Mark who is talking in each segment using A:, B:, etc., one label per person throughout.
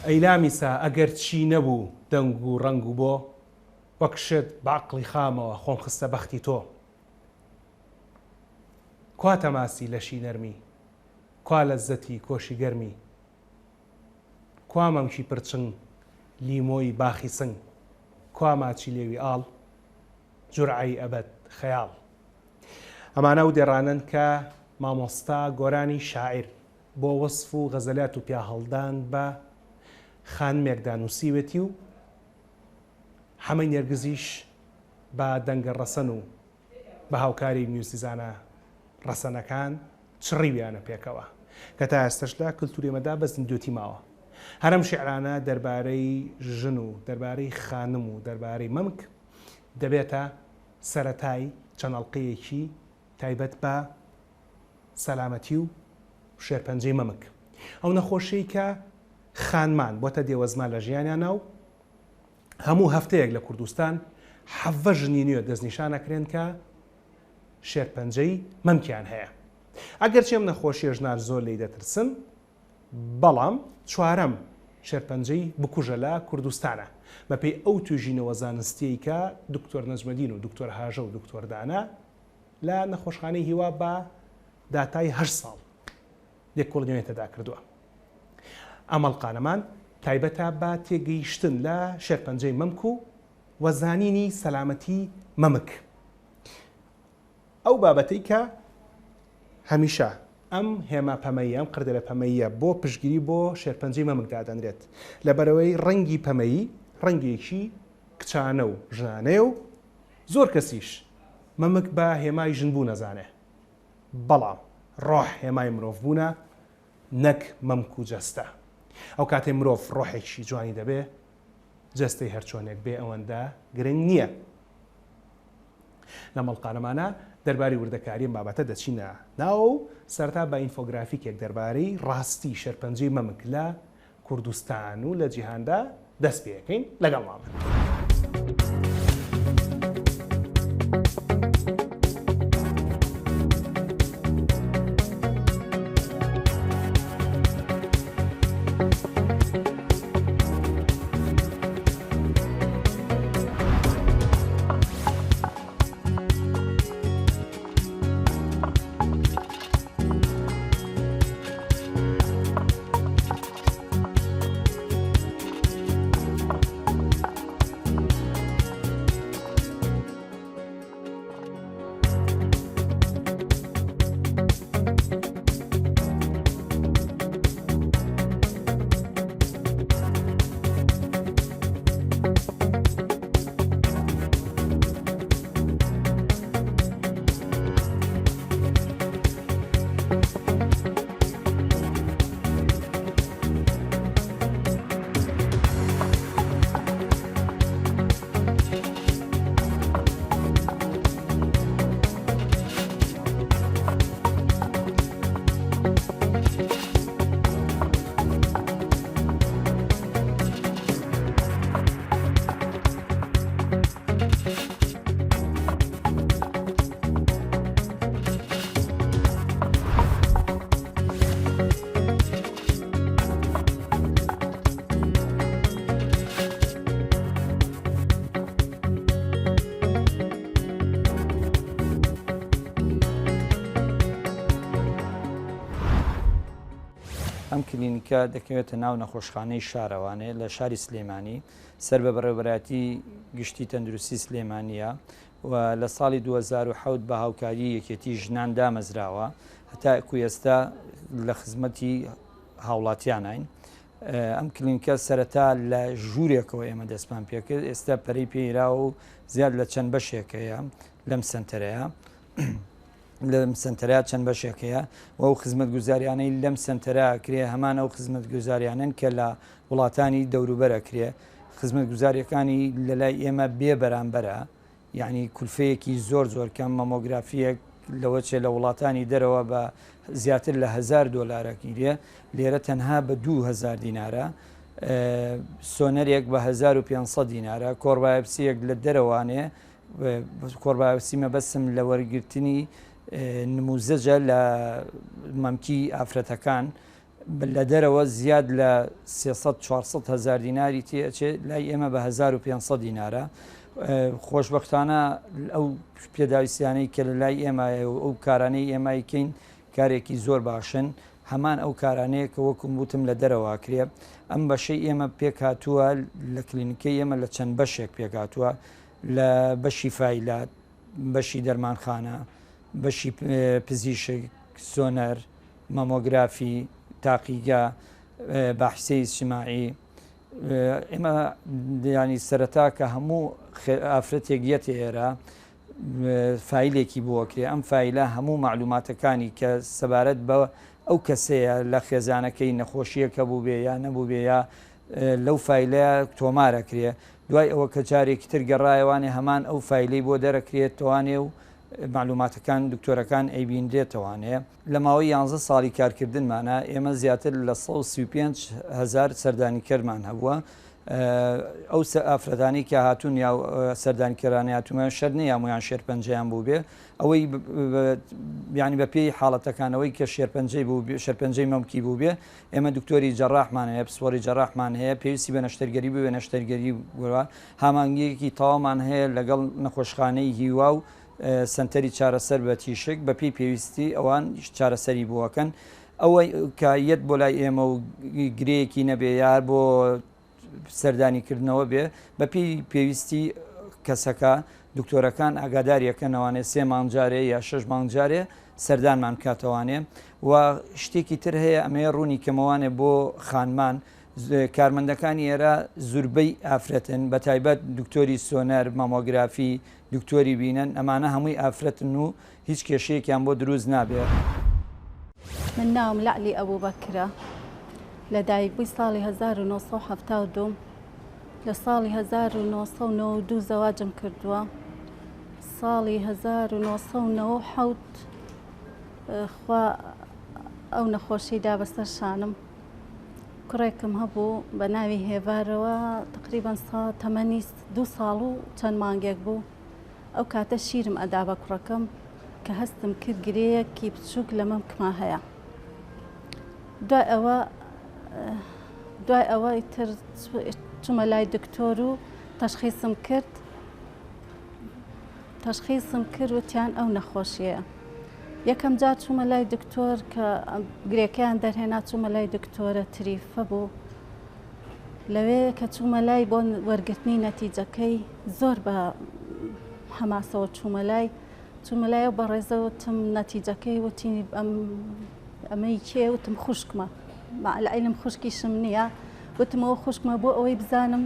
A: ئەی لامیسا ئەگەر چی نەبوو دەنگ و ڕەنگ و بۆ، وەک شێت بە عەقڵی خامەوە خۆم خستە بەختی تۆ. کوا تەماسی لەشی نەرمی، کوا لەززەتی کۆشی گەرمی، کوا مەمکی پرچنگ لیمۆی باخی سنگ، کوا ماچی لێوی ئاڵ، جورعەی ئەبەد خەیاڵ. ئەمانە ئەو دێڕانەن کە مامۆستا گۆرانی شاعیر بۆ وەسف و غەزەلات و پیاهەڵدان بە خانمێکدا نووسیوێتی و حەمەی نێرگزیش بە دەنگە ڕەسەن و بە هاوکاری میوزیزانە ڕەسەنەکان چڕیویانە پێکەوە کە تا ئێستەش لە کلتوری ئێمەدا بە زیندوێتی ماوە. هەر ئەم شیعرانە دەربارەی ژن و دەربارەی خانم و دەربارەی مەمک دەبێتە سەرەتای چەند ئەڵقەیەکی تایبەت بە سەلامەتی و شێرپەنجەی مەمک. ئەو نەخۆشیەی کە خانمان بۆتە دێوەزمە لە ژیانیانا و هەموو هەفتەیەک لە کوردستان 17 ژنی نوێ دەستنیشان ئەکرێن کە شێرپەنجەی مەمکیان هەیە. ئەگەرچی ئەم نەخۆشیە ژنان زۆر لێی دەترسن، بەڵام چوارەم شێرپەنجەی بکوژە لە کوردستانە بەپێی ئەو توێژینەوە زانستیەی کە دکتۆر نەجمەدین و دکتۆر هاژە و دکتۆر دانا لە نەخۆشخانەی هیوا بە داتای هەشت ساڵ لێکۆڵینەوەیان تێدا کردووە. ئەم ئەڵقانەمان تایبەتە بە تێگەیشتن لە شێرپەنجەی مەمک و و زانینی سەلامەتی مەمک. ئەو بابەتەی کە هەمیشە ئەم هێما پەمەییە، ئەم قردەلە پەمەییە بۆ پشتگیری بۆ شێرپەنجەی مەمک دادەنرێت، لەبەرئەوەی ڕەنگی پەمەیی ڕەنگێکی کچانە و ژنانەیە و زۆر کەسیش مەمک بە هێمای ژنبوون ئەزانێ، بەڵام ڕۆح هێمای مرۆڤبوونە نەک مەمک و جەستە. ئەو کاتەی مرۆڤ ڕۆحێکی جوانی دەبێ، جەستەی هەرچۆنێک بێ ئەوەندە گرنگ نییە. لەم ئەڵقانەمانە دەربارەی وردەکاری ئەم بابەتە دەچینە ناوە و سەرەتا بە ئینفۆگرافیکێک دەربارەی ڕاستی شێرپەنجەی مەمک لە کوردستان و لە جیهاندا دەست پێ ئەکەین لەگەڵمان بن.
B: ئەم کلینیکە دەکەوێتە ناو نەخۆشخانەی شارەوانێ لە شاری سلێمانی سەر بە بەڕێوەبەرایەتی گشتی تەندروستی سلێمانیە و لە ساڵی 2007 بە هاوکاری یەکێتی ژنان دامەزراوە هەتا ئێستا لە خزمەتی هاوڵاتیانین ئەم کلینکە سەرەتا لە ژوورێکەوە ئێمە دەستمان پێکرد ئێستا پەرەی پێیرا و زیاد لە چەند بەشێک هەیە لەم سنتەرەیە لەم سنتەرە چەند بەشێک هەیە و ئەو خزمەتگوزاریانەی لەم سنتەرە کرێ هەمان ئەو خزمەتگوزاریانن کە لە وڵاتانی دەوروبەرە کرێ خزمەتگوزاریەکانی لە لای ئێمە بێ بەرامبەرە یعنی کولفەیەکی زۆر زۆر کەم مەمۆگرافیەک لەوە چێ لە وڵاتانی دەرەوە بە زیاتر لە هزار دۆلارە گیرێ لێرە تەنها بە 2000 دینارە سۆنەرێک بە 1500 دینارە کۆربایپسیەک لە دەرەوانێ کۆربایۆپسی مەبەستم لە وەرگرتنی نموزەجە لە مەمکی ئافرەتەکان لە دەرەوە زیاد لە 300 400 هەزار دیناری تێ ئەچێ لای ئێمە بە 1500 دینارە خۆشبەختانە ئەو پێداویستیانەی کە لە لای ئێمە و ئەو کارانەی ئێمای کەین کارێکی زۆر باشن هەمان ئەو کارانەیە کە وەکم وتم لە دەرەوە ئەکرێ ئەم بەشەی ئێمە پێکهاتووە لە کلینیکەی ئێمە لە چەند بەشێک پێکهاتووە لە بەشی فایلات بەشی دەرمانخانە بەشی پزیشک سۆنەر مامۆگرافی تاقیگە باحسەی ئیجتماعی ئێمە ینی سەرەتا کە هەموو ئافرەتێک یەتە ئێرە فایلێکی بۆ ئەکرێ ئەم فایلە هەموو مەعلوماتەکانی کە سەبارەت بە ئەو کەسەیە لە خێزانەکەی نەخۆشیەک هەبووبێ یا نەبووبێ یا لەو فایلە تۆمار ئەکرێ دوای ئەوە کە جارێکی تر گەڕایەوانێ هەمان ئەو فایلەی بۆ دەرەکرێت توانێ و معلوماتەکان دکتۆرەکان ئەیبینرێتەوانێ لە ماوەی یانزە ساڵی کارکردنمانە ئێمە زیاتر لە 135 هەزار سەردانیکەرمان هەبووە ئەو ئافرەتانەی کە هاتوون یا سەردانکەرانی هاتوومە شەر نییە هەموویان شێرپەنجەیان بوو بێ ئەوەی ینی بە پێی حاڵەتەکانەوەی کە شێرپەنجەی بوو شێرپەنجەی مەمکی بوو بێ ئێمە دکتۆری جەراحمان هەیە پسپۆری جەراحمان هەیە پێویستی بە نەشتەرگەری بوێ نەشتەرگەری وە هامانگیەکی تەواومان هەیە لەگەڵ نەخۆشخانەی هیوا و سەنتەری چارەسەر بە تیشک بەپێی پێویستی ئەوان چارەسەری بۆ ئەکەن ئەوەی کە یەت بۆ لای ئێمە و گرێیەکی نەبێ یا هەر بۆ سەردانی کردنەوە بێ بەپێی پێویستی کەسەکە دکتۆرەکان ئاگاداریەکەنەوانێ سێ مانگ جارێ یا شەش مانگ جارێ سەردانمان بکاتەوانێ و شتێکی تر هەیە ئەمەیە ڕوونی کەمەوانێ بۆ خانمان کارمەندەکانی ئێرە زوربەی ئافرەتن بە تایبەت دکتۆری سۆنەر مامۆگرافی دکتۆری بینەن ئەمانە هەمووی ئافرەتن و هیچ کێشەیەکیان بۆ دروست نابێ.
C: من ناوم لەعلی ئەبوبەکرە لە دایکبووی ساڵی 1972 لە ساڵی 1992 زەواجم کردووە ساڵی 1997 خوا ئەو نەخۆشی دا بەسەر شانم کوڕێکم هەبوو بە ناوی هێڤارەوە تقریبان سا تەمەنی دوو ساڵ و چەند مانگێک بوو ئەو کاتە شیرم ئەدا بە کوڕەکەم کە هەستم کرد گرێیەکی بچووک لە مەمکما هەیە دوای ئەوە دوای ئەوە ئیتر چوومە لای دکتۆر و تەشخیصم کرد تەشخیصم کرد وتیان ئەو نەخۆشیەیە یەکەم جار چوومە لای دکتۆر کە گرێکەیان دەرهێنا چوومە لای دکتۆرە تریفە بوو لەوێ کە چوومە لای بۆ وەرگرتنی نەتیجەکەی زۆر بە حەماسەوە چوومە لای چوومە لای ئەو بەڕێزە وتم نەتیجەکەی وتی ئەم ئەمەی کێ وتم خوشکمە مع العلم خوشکیشم نییە وتم ئەوە خوشکمە بۆ ئەوەی بزانم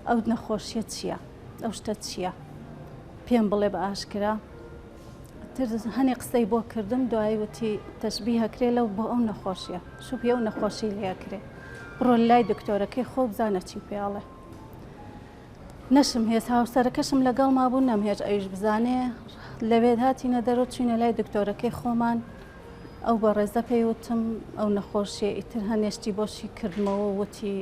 C: ئەو نەخۆشیە چییە ئەو شتە چییە پێم بڵێ بە ئاشکرا تر هەنێ قسەی بۆ کردم دوایی وتی تەشبیه کرێ لەو بۆ ئەو نەخۆشیە شوبی ئەو نەخۆشی لێکرێ بڕۆ لای دکتۆرەکەی خۆ بزانە چی پێڵێ نەشم هێز هاوسەرەکەشم لەگەڵ مابوو نەمهێشت ئەویش بزانێ لەوێ هاتینە دەرەوە چوینە لای دکتۆرەکەی خۆمان ئەو بەڕێزە پێی وتم ئەو نەخۆشیە ئیتر هەنێشتی بۆشی کردمەوە وتی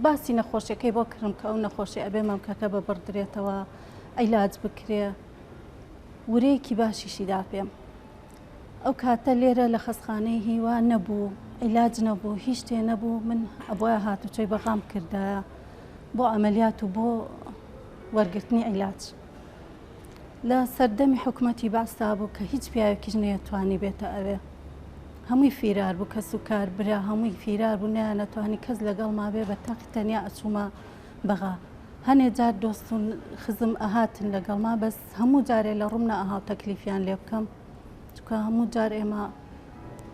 C: باسی نەخۆشیەکەی بۆ کردم کە ئەو نەخۆشی ئەبێ مەمکەکە ببڕدرێتەوە عیلاج بکرێ ورەیەکی باشیشی دا پێم ئەو کاتە لێرە لە خەستخانەی هیوا نەبوو عیلاج نەبوو هیچ شتێ نەبوو من ئەبواە هاتوچۆی بەغام کردایە بۆ عملیات و بۆ وەرگرتنی عیلاج لە سەردەمی حکوومەتی بەعسا بوو کە هیچ پیاوێکیش نەیەتوانی بێتە ئەوێ هەمووی فیرار بوو کەس و کار برا هەمووی فیرار بوو نەیانەتوانی کەس لەگەڵ ما بێ بە تەق تەنیا ئەچوومە بەغا هەنێ جار دۆست و خزم ئەهاتن لەگەڵما بەس هەموو جارێ لە ڕووم نەئەهاو تەکلیفیان لێ بکەم چونکە هەموو جار ئێمە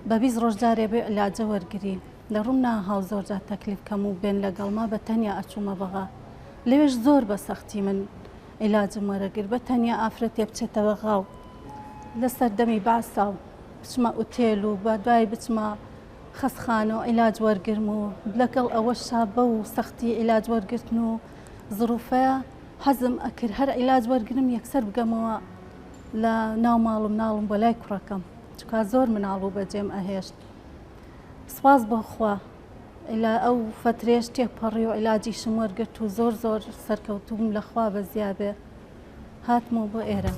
C: بە 20 ڕۆژ جارێ بێ علاجە وەرگری لە ڕووم ناهاو زۆر جار تەکلیف کەم و بێن لەگەڵما بە تەنیا ئەچوومە بەغا لەوێش زۆر بە سەختی من علاجم وەرەگر بە تەنیا ئافرەتێ بچێتە بەغا و لە سەردەمی بەعسا و بچمە ئوتێل و بە دوای بچمە خەستخانە و عیلاج وەرگرم و لەگەڵ ئەوەشا بەو سەختی عیلاج وەرگرتن و زڕوفەیە حەزم ئەکرد هەر عیلاج وەرگرم یەکسەر بگەمەوە لە ناو ماڵ و مناڵم بۆ لای کوڕەکەم چکا زۆر مناڵ بوو بەجێم ئەهێشت سپاس بۆ خوا ئیلا ئەو فەترێش تێپەڕی و عیلاجیشم وەرگرت و زۆر زۆر سەرکەوتووم لە خوا بەزیابێ هاتمەوە بۆ ئێرە.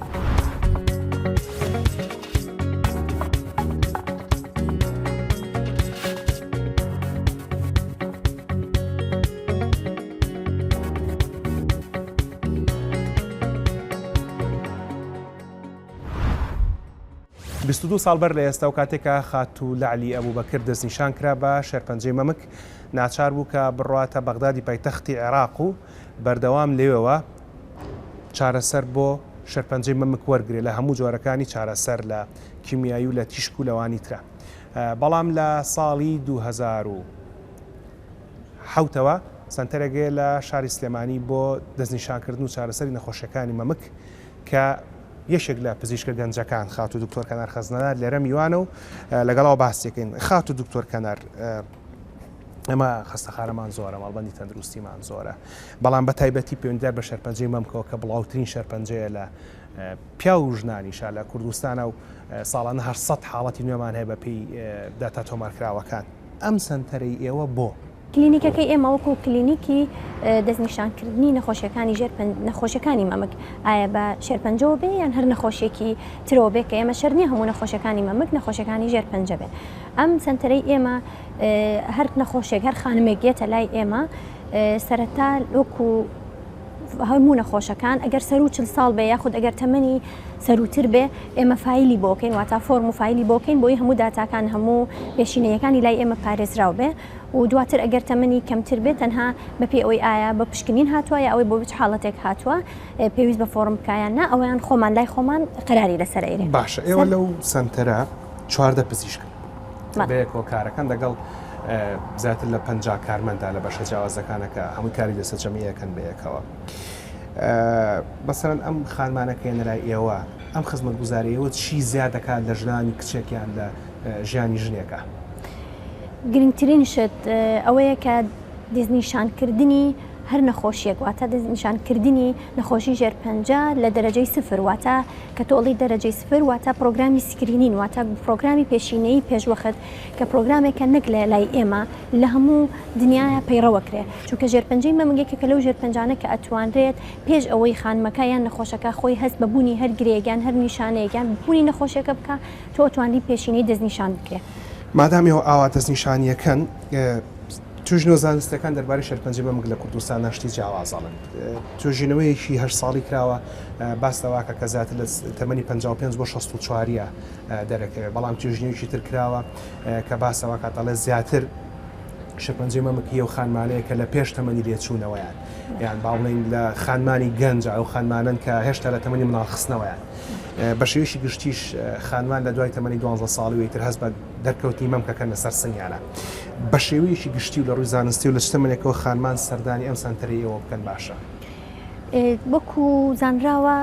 A: 22 ساڵ بەر لە ئێستا و کاتێک کە خاتوو لەعلی ئەبوبەکر دەستنیشان کرا بە شێرپەنجەی مەمک، ناچار بوو کە بڕواتە بەغدادی پایتەختی عێراق و بەردەوام لەوێوە چارەسەر بۆ شێرپەنجەی مەمک وەرگرێ لە هەموو جۆرەکانی چارەسەر لە کیمیایی و لە تیشک و لەوانی ترە. بەڵام لە ساڵی 2007 ەوە سەنتەرێک هەیە لە شاری سلێمانی بۆ دەستنیشانکردن و چارەسەری نەخۆشیەکانی مەمک کە یەکێک لە پزیشکە گەنجەکان خاتوو دکتۆر کەنار خەزنەدار لێرە میوانە و لەگەڵەوە باسیەکەین. خاتوو دکتۆر کەنار، ئێمە خەستەخانەمان زۆرە، مەڵبەندی تەندروستیمان زۆرە، بەڵام بە تایبەتی پەیوەندیدار بە شێرپەنجەی مەمکەوە کە بڵاوترین شێرپەنجەیە لە پیاو و ژنانیشا لە کوردستانە و ساڵانە 800 حاڵەتی نوێمان هەیە بە پێی داتا تۆمارکراوەکان. ئەم سەنتەرەی ئێوە بۆ؟
D: کلینیکەکەی ئێمە وەکو کلینیکی دەستنیشانکردنی نەخۆشیەکانی ژێر نەخۆشیەکانی مەمک ئایا بە شێرپەنجەوە بێ یان هەر نەخۆشیەکی ترەوە بێ کە ئێمە شەر نییە هەموو نەخۆشیەکانی مەمک نەخۆشیەکانی ژێر پەنجە بێ ئەم سەنتەرەی ئێمە هەر نەخۆشێک هەر خانمێک یەتە لای ئێمە سەرەتا وەکو هەموو نەخۆشەکان ئەگەر سەرو چل ساڵ بێ یاخود ئەگەر تەمەنی سەروتر بێ ئێمە فایلی بۆکەین واتا فۆرم و فایلی بۆکەین بۆی هەموو داتاکان هەموو پێشینەیەکانی لای ئێمە پارێزراو بێ و دواتر ئەگەر تەمەنی کەمتر بێ تەنها بەپێی ئەوەی ئایا بە پشکنین هاتووە یا ئەوەی بۆ چ حاڵەتێک هاتووە پێویست بە فۆرم بکا یان نا ئەوەیان خۆمان لای خۆمان قەراری لەسەر ئەیرێ.
A: باشە ئێوە لەو سەنتەرە 14 پزیشکن بەیەکەوە کارەکەن لەگەڵ زیاتر لە 50 کارمەندا لە بەشە جیاوازەکانە کە هەمووی کاری لەسەر جەمعیەکەن بەیەکەوە. مەسەلەن ئەم خانمانە کە یەنە لای ئێوە ئەم خزمەتگوزاری ئێوە چی زیاد دەکات لە ژنانی کچێک یان لە ژیانی ژنێکا؟
D: گرنگترین شت ئەوەیە کە دەستنیشانکردنی هەر نەخۆشیەک واتە دەستنیشانکردنی نەخۆشی ژێرپەنجە لە دەرەجەی سفر واتە کە تۆڵی دەرەجەی سفر واتە پرۆگرامی screening واتە پرۆگرامی پێشینەیی پێشوەخت کە پرۆگرامێکە نەک لە لای ئێمە لە هەموو دنیاە پەیڕەوەکرێ چونکە ژێرپەنجەی مەمک یەکێکە لەو ژێرپەنجانە کە ئەتوانرێت پێش ئەوەی خانمەکە یان نەخۆشەکە خۆی هەست بە بوونی هەر گرێیەک یان هەر نیشانەیەک یان بوونی نەخۆشیەکە بکا تۆ ئەتوانری پێشینەی دەستنیشان بکرێ.
A: مادام ئێوە ئاوا دەستنیشانیەکەن، توێژینەوە زانستیەکان دەربارەی شێرپەنجەی مەمک لە کوردستاندا شتی جیاواز ئەڵێن. توێژینەوەیەکی هەشت ساڵی کراوە باس لەوە ئەکا کە زیاتر لە تەمەنی 55 بۆ 64 ە دەرەکەوێت، بەڵام توێژینەوەیەکی تر کراوە کە باس لەوە ئەکات ئەڵێ زیاتر شێرپەنجەی مەمک هی ئەو خانمانەیە کە لە پێش تەمەنی لێچوونەوەیان یان با بڵێین لە خانمانی گەنج ئەو خانمانەن کە هێشتا لە تەمەنی مناڵ خستنەوەیان. بە شێوەیەکی گشتیش خانمان لە دوای تەمەنی دوانزە ساڵی و ئیتر هەست بە دەرکەوتنی مەمکەکەن لەسەر سنگیانە. بە شێوەیەکی گشتی و لە ڕووی زانستی و لە چ تەمەنێکەوە خانمان سەردانی ئەم سەنتەرەی ئێوە بکەن باشە؟
D: وەکو زانراوە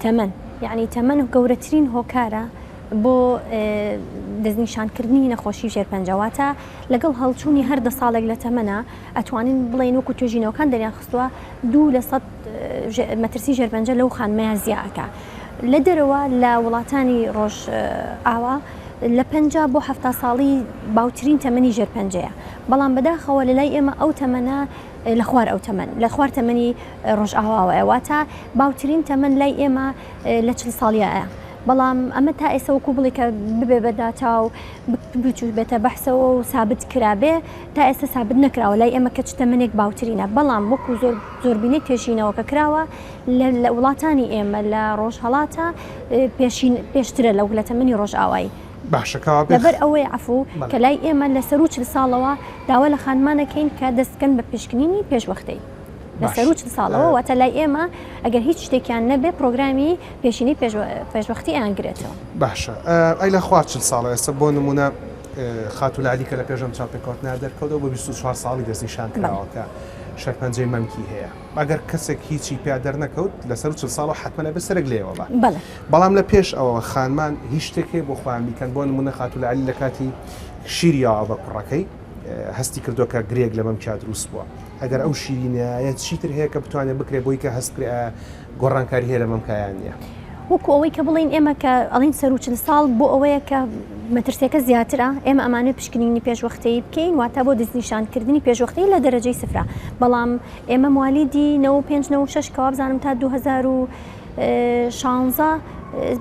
D: تەمەن یەعنی تەمەن گەورەترین هۆکارە بۆ دەستنیشانکردنی نەخۆشی شێرپەنجە واتە لەگەڵ هەڵچوونی هەر دە ساڵێک لە تەمەنە ئەتوانین بڵێین وەکو توێژینەوەکان دەریانخستووە 2% مەترسی ژێرپەنجە لەو خانمەیە زیا ئەکا لە دەرەوە لە وڵاتانی ڕۆژ ئاوا لە 50 بۆ 70 ساڵی باوترین تەمەنی ژێرپەنجەیە بەڵام بەداخەوە لە لای ئێمە ئەو تەمەنە لە خوار ئەو تەمەن لە خوار تەمەنی ڕۆژئاواوەیە واتە باوترین تەمەن لای ئێمە لە چل ساڵیایە بەڵام ئەمە تا ئێستا وەکو بڵێ کە ببێ بە داتا و بچووبێتە بەحسەوە و سابت کرابێ تا ئێستا سابت نەکراوە لای ئێمە کە چ تەمەنێک باوترینە بەڵام وەکو زۆر زۆربینەی توێژینەوەکە کراوە لە وڵاتانی ئێمە لە ڕۆژهەڵاتە پێشین پێشترە لەو لە تەمەنی ڕۆژئاوایی.
A: باشە کەوابێ
D: لەبەر ئەوەی عەفوو کە لای ئێمە لە سەروو 40 ساڵەوە داوا لە خانمان ئەکەین کە دەست بکەن بە پشکنینی پێشوەختەی لە سەروو 40 ساڵەوە واتە لای ئێمە ئەگەر هیچ شتێکیان نەبێ پرۆگرامی پێشینەی پێشوەختی ئەیانگرێتەوە.
A: باشە ئەی لە خوار 40 ساڵەوە ئێستا بۆ نموونە خاتوو لالی کە لە پێش ئەم چاوپێکەوتنە دەرکەوت ئەو بە 24 ساڵی دەستنیشان کراوە کە شێرپەنجەی مەمکی هەیە ئەگەر کەسێک هیچی پیا دەرنەکەوت لەسەر 40 ساڵەوە حەتمەن ئەبێ سەرێک لێیەوە با.
D: بەڵێ.
A: بەڵام لە پێش ئەوەوە خانمان هیچ شتێک هەیە بۆ خۆیان بیکەن بۆ نموونە خاتوو لالی لە کاتی شیری یاوە بە کوڕەکەی هەستی کردووە کە گرێک لە مەمکیا دروست بووە ئەگەر ئەو شیرینایە چیتر هەیە کە بتوانێت بکرێت بۆی کە هەست بکرێت ئایا گۆڕانکاری هەیە لە مەمکا یان نییە؟
D: وەکو ئەوەی کە بڵێین ئێمە کە ئەڵێین سەروو 40 ساڵ بۆ ئەوەیە کە مەترسیەکە زیاترە ئێمە ئەمانەوێت پشکنینی پێشوەختەیی بکەین واتە بۆ دەستنیشانکردنی پێشوەختەی لە دەرەجەی سفرە بەڵام ئێمە موالیدی 95 96 کە وابزانم تا 2016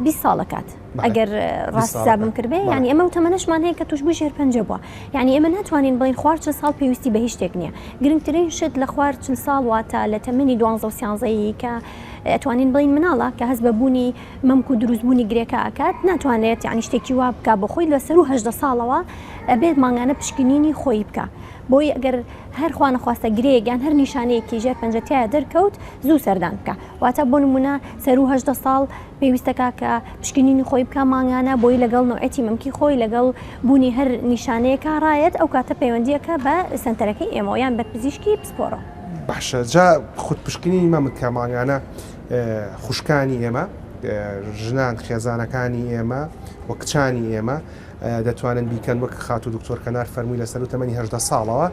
D: 20 ساڵە کات ئەگەر ڕاست حسابم کردبێ یعنی ئێمە و تەمەنەشمان هەیە کە توشبووی شێرپەنجە بووە یعنی ئێمە ناتوانین بڵێین خوار چل ساڵ پێویستی بە هیچ شتێک نییە گرنگترین شت لە خوار چل ساڵ واتە لە تەمەنی دوانزە و سیانزەیی کە ئەتوانین بڵێین مناڵە کە هەست بە بوونی مەمک و دروست بوونی گرێکە ئەکات ناتوانێت یعنی شتێکی وا بکا بۆ خۆی لە سەروو 18 ساڵەوە ئەبێت مانگانە پشکنینی خۆی بکا بۆی ئەگەر هەر خوانەخواستە گرێیەک یان هەر نیشانەیەکی ژێر پەنجە تیایا دەرکەوت زوو سەردان بکە واتە بۆ نمونە سەروو 18 ساڵ پێویستەکە کە پشکنینی خۆی بکە مانگانە بۆی لەگەڵ نوعەتی مەمکی خۆی لەگەڵ بوونی هەر نیشانەیەکە ڕایەت ئەو کاتە پەیوەندیەکە بە سەنتەرەکەی ئێمەوە یان بە پزیشکی پسپۆڕەوە.
A: باشە جا خود پشکنینی مەمک کە مانگانە خوشکانی ئێمە ژنان خێزانەکانی ئێمە و کچانی ئێمە دەتوانن بیکەن وەک خاتوو دکتۆر کەنار فەرمووی لە سەروو تەمەنی 18 ساڵەوە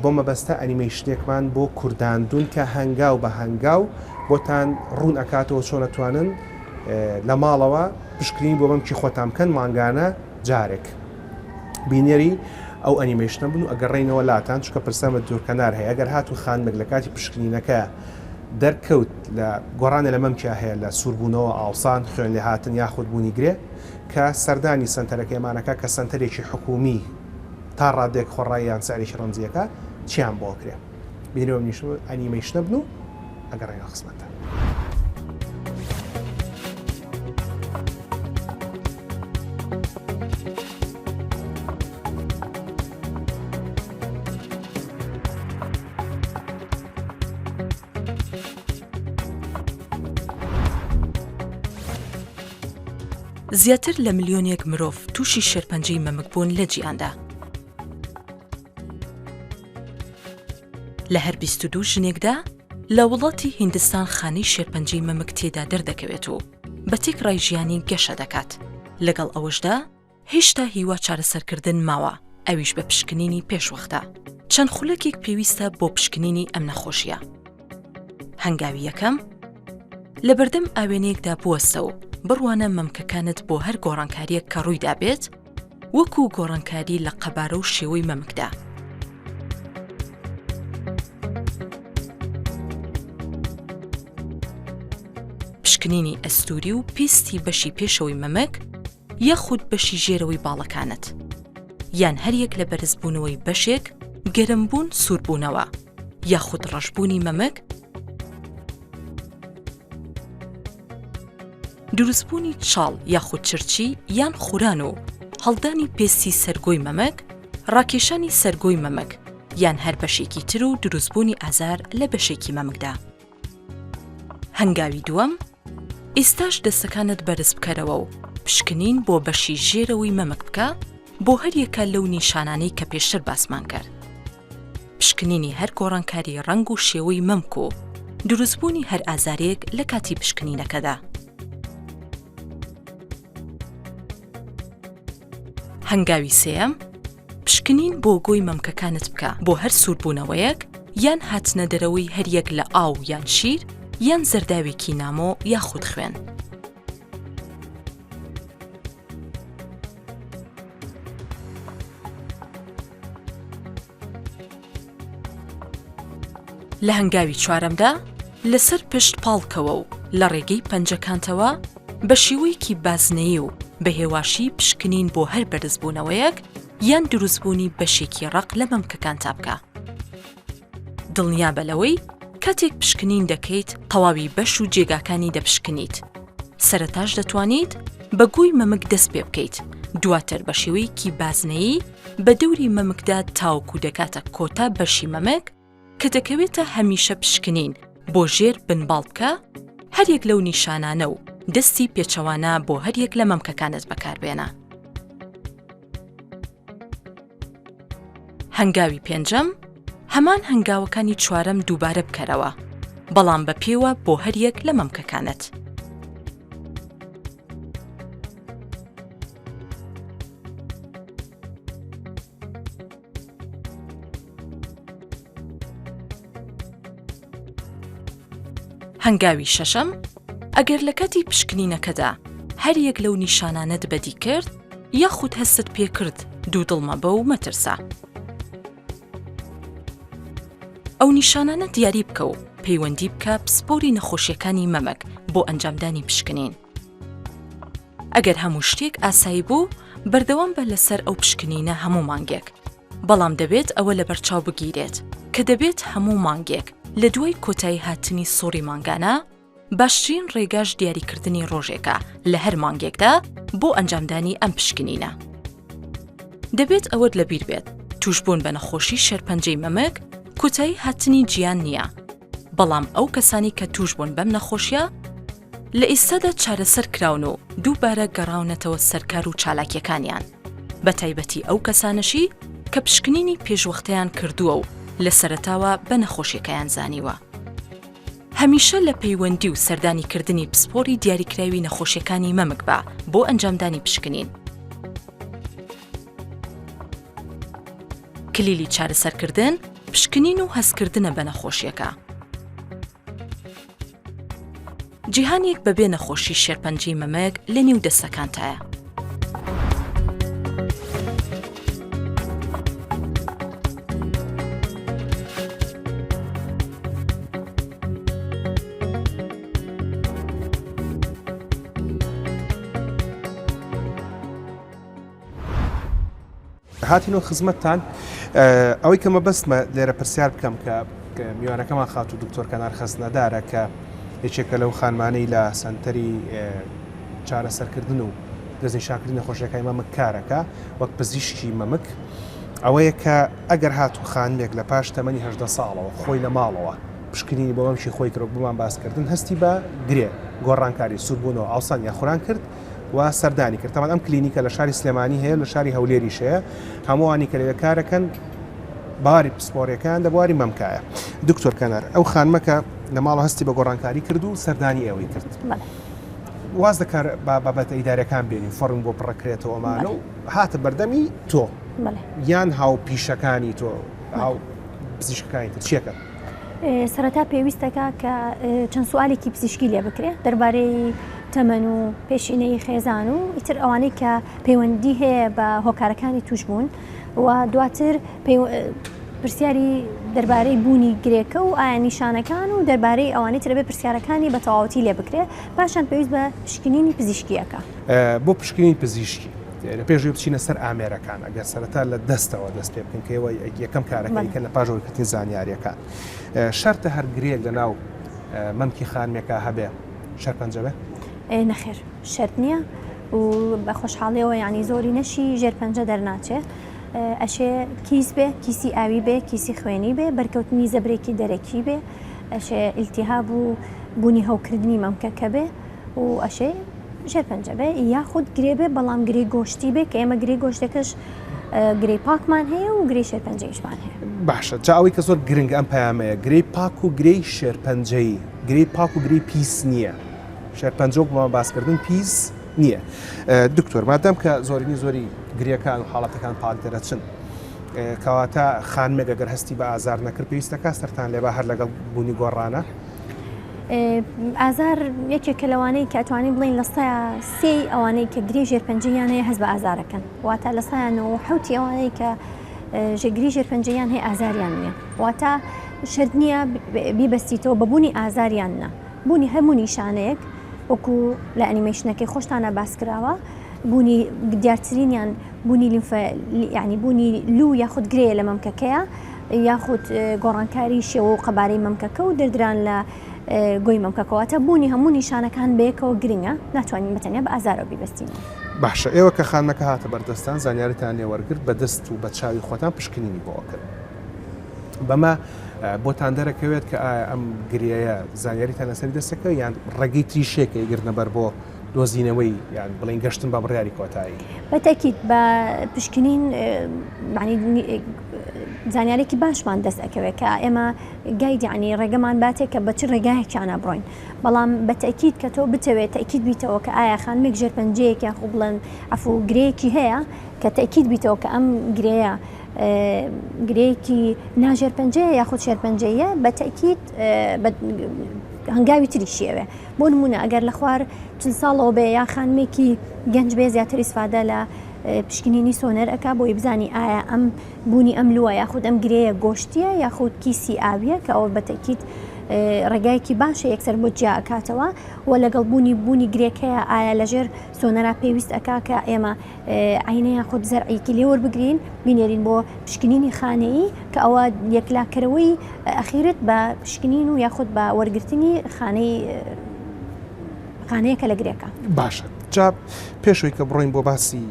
A: بۆ مەبەستە ئەنیمەیشنێکمان بۆ کورداندون کە هەنگاو بە هەنگاو بۆتان ڕوون ئەکاتەوە چۆن ئەتوانن لە ماڵەوە پشکنین بۆ مەمکی خۆتان بکەن مانگانە جارێک بینەری ئەو ئەنیمەیشنە بن و ئەگەڕێینەوە لاتان چونکە پرسیارم لە دکتۆر کەنار هەیە ئەگەر هاتوو خانمێک لە کاتی پشکنینەکە دەرکەوت لە گۆڕانێ لە مەمکیا هەیە لە سووربوونەوە ئاوسان خوێن لێهاتن یاخود بوونی گرێ کە سەردانی سەنتەرەکەیمانەکە کە سەنتەرێکی حکوومی تا ڕادەیەک خۆڕایی یان سعرێکی ڕەمزیەکە چیان بۆ کرێ بینەری ئەو ئەنیمەیشنە بن و ئەگەڕێنەوە خزمەتتان.
E: زیاتر لە ملیۆنێک مرۆڤ تووشی شێرپەنجەی مەمک بوون لە جیهاندا. لە هەر 22 ژنێکدا لە وڵاتی هیندستان خانەی شێرپەنجەی مەمک تێدا دەردەکەوێت و بە تێکڕای ژیانی گەشە دەکات. لەگەڵ ئەوەشدا هێشتا هیوا چارەسەرکردن ماوە، ئەویش بە پشکنینی پێشوەختە. چەند خولەکێک پێویستە بۆ پشکنینی ئەم نەخۆشییە. هەنگاوی یەکەم، لەبەردەم ئاوێنەیەکدا بوەستە و بڕوانە مەمکەکانت بۆ هەر گۆڕانکارییەک کە ڕوویدابێت، وەکو گۆڕانکاری لە قەبارە و شێوەی مەمکدا. پشکنینی ئەستووری و پێستی بەشی پێشەوەی مەمک یاخود بەشی ژێرەوەی باڵەکانت یان هەریەک لە بەرزبوونەوەی بەشێک، گەرمبوون، سووربوونەوە یاخود ڕەشبوونی مەمک، دروستبوونی چاڵ یاخود چرچی یان خوران و هەڵدانی پێستی سەرگۆی مەمک، ڕاکێشانی سەرگۆی مەمک یان هەر بەشێکی تر و دروستبوونی ئازار لە بەشێکی مەمکدا. هەنگاوی دووەم، ئێستاش دەستەکانت بەرز بکەرەوە و پشکنین بۆ بەشی ژێرەوەی مەمک بکە بۆ هەریەکە لەو نیشانانەی کە پێشتر باسمان کرد. پشکنینی هەر گۆڕانکاری ڕەنگ و شێوەی مەمک و دروستبوونی هەر ئازارێک لە کاتی پشکنینەکەدا. هەنگاوی سێیەم، پشکنین بۆ گۆی مەمکەکانت بکە بۆ هەر سووربوونەوەیەک یان هاتنە دەرەوەی هەریەک لە ئاو یان شیر یان زەرداوێکی نامۆ یاخود خوێن. لە هەنگاوی چوارەمدا لەسەر پشت پاڵکەوە و لە ڕێگەی پەنجەکانتەوە بە شێوەیەکی بازنەیی و بە هێواشی پشکنین بۆ هەر بەرزبوونەوەیەک یان دروستبوونی بەشێکی ڕەق لە مەمکەکانتا بکە. دڵنیابە لەوەی کاتێک پشکنین دەکەیت تەواوی بەش و جێگاکانی دەپشکنیت. سەرەتاش دەتوانیت بە گۆی مەمک دەست پێ بکەیت، دواتر بە شێوەیەکی بازنەیی بە دەوری مەمکدا تاوەکو دەگاتە کۆتا بەشی مەمک کە دەکەوێتە هەمیشە پشکنین بۆ ژێر بنباڵ بکە، هەریەک لەو نیشانانە و دەستی پێچەوانە بۆ هەریەک لە مەمکەکانت بەکاربێنە. هەنگاوی پێنجەم، هەمان هەنگاوەکانی چوارەم دووبارە بکەرەوە، بەڵام بە پێوە بۆ هەریەک لە مەمکەکانت. هەنگاوی شەشەم، ئەگەر لە کاتی پشکنینەکەدا هەریەک لەو نیشانانەت بەدی کرد یاخود هەستت پێکرد دوودڵ مەبە و مەترسە. ئەو نیشانانە دیاری بکە و پەیوەندی بکە پسپۆری نەخۆشیەکانی مەمک بۆ ئەنجامدانی پشکنین. ئەگەر هەموو شتێک ئاسایی بوو بەردەوام بە لەسەر ئەو پشکنینە هەموو مانگێک. بەڵام دەبێت ئەوە لەبەرچاو بگیرێت کە دەبێت هەموو مانگێک لە دوای کۆتایی هاتنی سوڕی مانگانە. باشترین ڕێگاش دیاریکردنی ڕۆژێکە لە هەر مانگێکدا بۆ ئەنجامدانی ئەم پشکنینە. دەبێت ئەوەت لەبیر بێت تووشبوون بە نەخۆشی شێرپەنجەی مەمک کۆتایی هاتنی جیان نییە، بەڵام ئەو کەسانی کە تووشبوون بەم نەخۆشیە لە ئێستادا چارەسەر کراون و دووبارە گەڕاونەتەوە سەر کار و چالاکیەکانیان، بە تایبەتی ئەو کەسانەشی کە پشکنینی پێشوەختەیان کردووە و لە سەرەتاوە بە نەخۆشیەکەیان زانیوە. هەمیشە لە پەیوەندی و سەردانیکردنی پسپۆری دیاریکراوی نەخۆشیەکانی مەمک بە بۆ ئەنجامدانی پشکنین. کلیلی چارەسەرکردن پشکنین و هەستکردنە بە نەخۆشیەکە. جیهانێک بەبێ نەخۆشی شێرپەنجەی مەمک لە نێو دەستەکانتایە.
A: هاتینەوە خزمەتتان ئەوەی کە مەبەستمە لێرە پرسیار بکەم کە میوانەکەمان خاتوو دکتۆر کەنار خەزنەدارە کە یەکێکە لەو خانمانەی لە سەنتەری چارەسەرکردن و دەستنیشانکردنی نەخۆشیەکانی مەمک کارەکە وەک پزیشکی مەمک ئەوەیە کە ئەگەر هاتوو خانمێک لە پاش تەمەنی هەژدە ساڵەوە خۆی لە ماڵەوە پشکنینی بۆ مەمکی خۆی کرد بۆمان باسکردن هەستی بە گرێ گۆڕانکاری سووربوونەوە ئاوسان یا خوران کرد و سەردانی کرد تەبعەن ئەم کلینیکە لە شاری سلێمانی هەیە لە شاری هەولێریش هەیە هەمووانی کە لەوێ کارەکەن باری پسپۆریەکان لە بواری مەمکایە دکتۆر کەنار ئەو خانمەکە لە ماڵە هەستی بە گۆڕانکاری کرد و سەردانی ئێوەی کرد واز لە کار بابەتە ئیدارەکان بێنین فۆرم بۆ پڕەکرێتەوە ئەمانە و هاتە بەردەمی تۆ یان هاوپیشەکانی تۆ هاو پزیشکەکانی تر چیەکەن؟
D: سەرەتا پێویستەکە کە چەند سوالێکی پزیشکی لێ بکرێ دەربارەی تەمەن و پێشینەی خێزان و ئیتر ئەوانەی کە پەیوەندی هەیە بە هۆکارەکانی توشبوون و دواتر پرسیاری دەربارەی بوونی گرێکە و ئایا نیشانەکان و دەربارەی ئەوانەی ترەبێ پرسیارەکانی بە تەواوەتی لێ بکرێ پاشان پێویست بە پشکنینی پزیشکیەکە.
A: بۆ پشکنینی پزیشکی لە پێش ئەوەی بچینە سەر ئامێرەکان ئەگەر سەرەتا لە دەستەوە دەست پێ بکەین کە ئێوە یەکەم کارەکەی کە لە پاش وەرگرتنی زانیاریەکان شەرتە هەر گرێک لە ناو مەمکی خانمێکا هەبێ شەرپەنجە بێ؟
D: نەخێر شەرت نییە و بە خۆشحاڵیەوە یعنی زۆری نەشی ژێر پەنجە دەرناچێ ئەشێ کیس بێ کیسی ئاوی بێ کیسی خوێنی بێ بەرکەوتنی زەبرێکی دەرەکی بێ ئەشێ ئیلتیهاب و بوونی هەوکردنی مەمکەکە بێ و ئەشێ شێرپەنجە بێ یاخود گرێ بێ بەڵام گرێی گۆشتی بێ کە ئێمە گرێی گۆشتەکەش گرێی پاکمان هەیە و گرێی شێرپەنجەیشمان هەیە.
A: باشە جا ئەوەی کە زۆر گرنگە ئەم پەیامەیە گرێی پاک و گرێی شێرپەنجەیی گرێی پاک و گرێی پیس نییە شێرپەنجە وەک بۆمان باسکردن پیس نییە دکتۆر مادام کە زۆرینی زۆری گرێکان و حاڵەتەکان پاک دەرەچن کەواتە خانمێک ئەگەر هەستی بە ئازار نەکرد پێویستەکە سەرتان لێبا هەر لەگەڵ بوونی گۆڕانە
D: ئازار یەکێکە لەوانەی کە ئەتوانین بڵێین لە سەیا سێی ئەوانەی کە گرێی ژێرپەنجەیان هەیە هەست بە ئازارەکەن واتە لە سەیا 97 ئەوانەی کە ژێگری ژێرپەنجەیان هەیە ئازاریان نییە واتە شەرت نییە بیبەستیتەوە بە بوونی ئازاریان نا بوونی هەموو نیشانەیەک وەکو لە ئەنیمەیشنەکەی خۆشتانە باس کراوە بوونی دیارترینیان بوونی لیمفە یعنی بوونی لوو یاخود گرێ لە مەمکەکەیە یاخود گۆڕانکاری شێوە و قەبارەی مەمکەکە و دەردران لە گۆی مەمکەکە واتە بوونی هەموو نیشانەکان بەیەکەوە گرنگە ناتوانین بە تەنیا بە ئازارەوە بیبەستینەوە.
A: باشە ئێوە کە خانمەکە هاتە بەردەستان زانیاریتان لێ وەرگرت بە دەست و بە چاوی خۆتان پشکنینی بۆ ئەکەن بەمە بۆتان دەرەکەوێت کە ئایا ئەم گرێیە زانیاریتان لەسەری دەستەکەوێت یان ڕێگەی تریشەیە کە ئەیگرنە بەر بۆ دۆزینەوەی یان بڵێین گەشتن بە بڕیاری کۆتایی؟
D: بە تەئکید بە پشکنین یانی زانیارێکی باشمان دەست ئەکەوێت کە ئێمە guide یانی ڕێگەمان باتێ کە بە چ ڕێگایەکیانە بڕۆین بەڵام بە تەئکید کە تۆ بتەوێت تەئکید بیتەوە کە ئایا خانمێک ژێرپەنجەیەک یاخو بڵێن عەفو گرێیەکی هەیە کە تەئکید بیتەوە کە ئەم گرێیە گرێیەکی ناژێرپەنجەیە یاخود شێرپەنجەیە بە تەئکید هەنگاوی تریشی ئەوێ بۆ نموونە ئەگەر لە خوار چل ساڵەوە بێ یا خانمێکی گەنج بێ زیاتر ئیسفادە لە پشکنینی سۆنەر ئەکا بۆی بزانی ئایا ئەم بوونی ئەم لووە یاخود ئەم گرێیە گۆشتیە یاخود کیسی ئاویە کە ئەوە بەتەکیت ڕێگایەکی باشە یەکسەر بۆ جیا ئەکاتەوە و لەگەڵ بوونی بوونی گرێکەیە ئایا لەژێر سۆنەرا پێویست ئەکا کە ئێمە عینە یاخود زەرعێکی لێ وەربگرین بینێرین بۆ پشکنینی خانەیی کە ئەوە یەکلاکەرەوەی ئەخیرت بە پشکنین و یاخود بە وەرگرتنی خانەی. خانەیەکە لە گرێکە.
A: باشە جا پێش ئەوەی کە بڕۆین بۆ باسی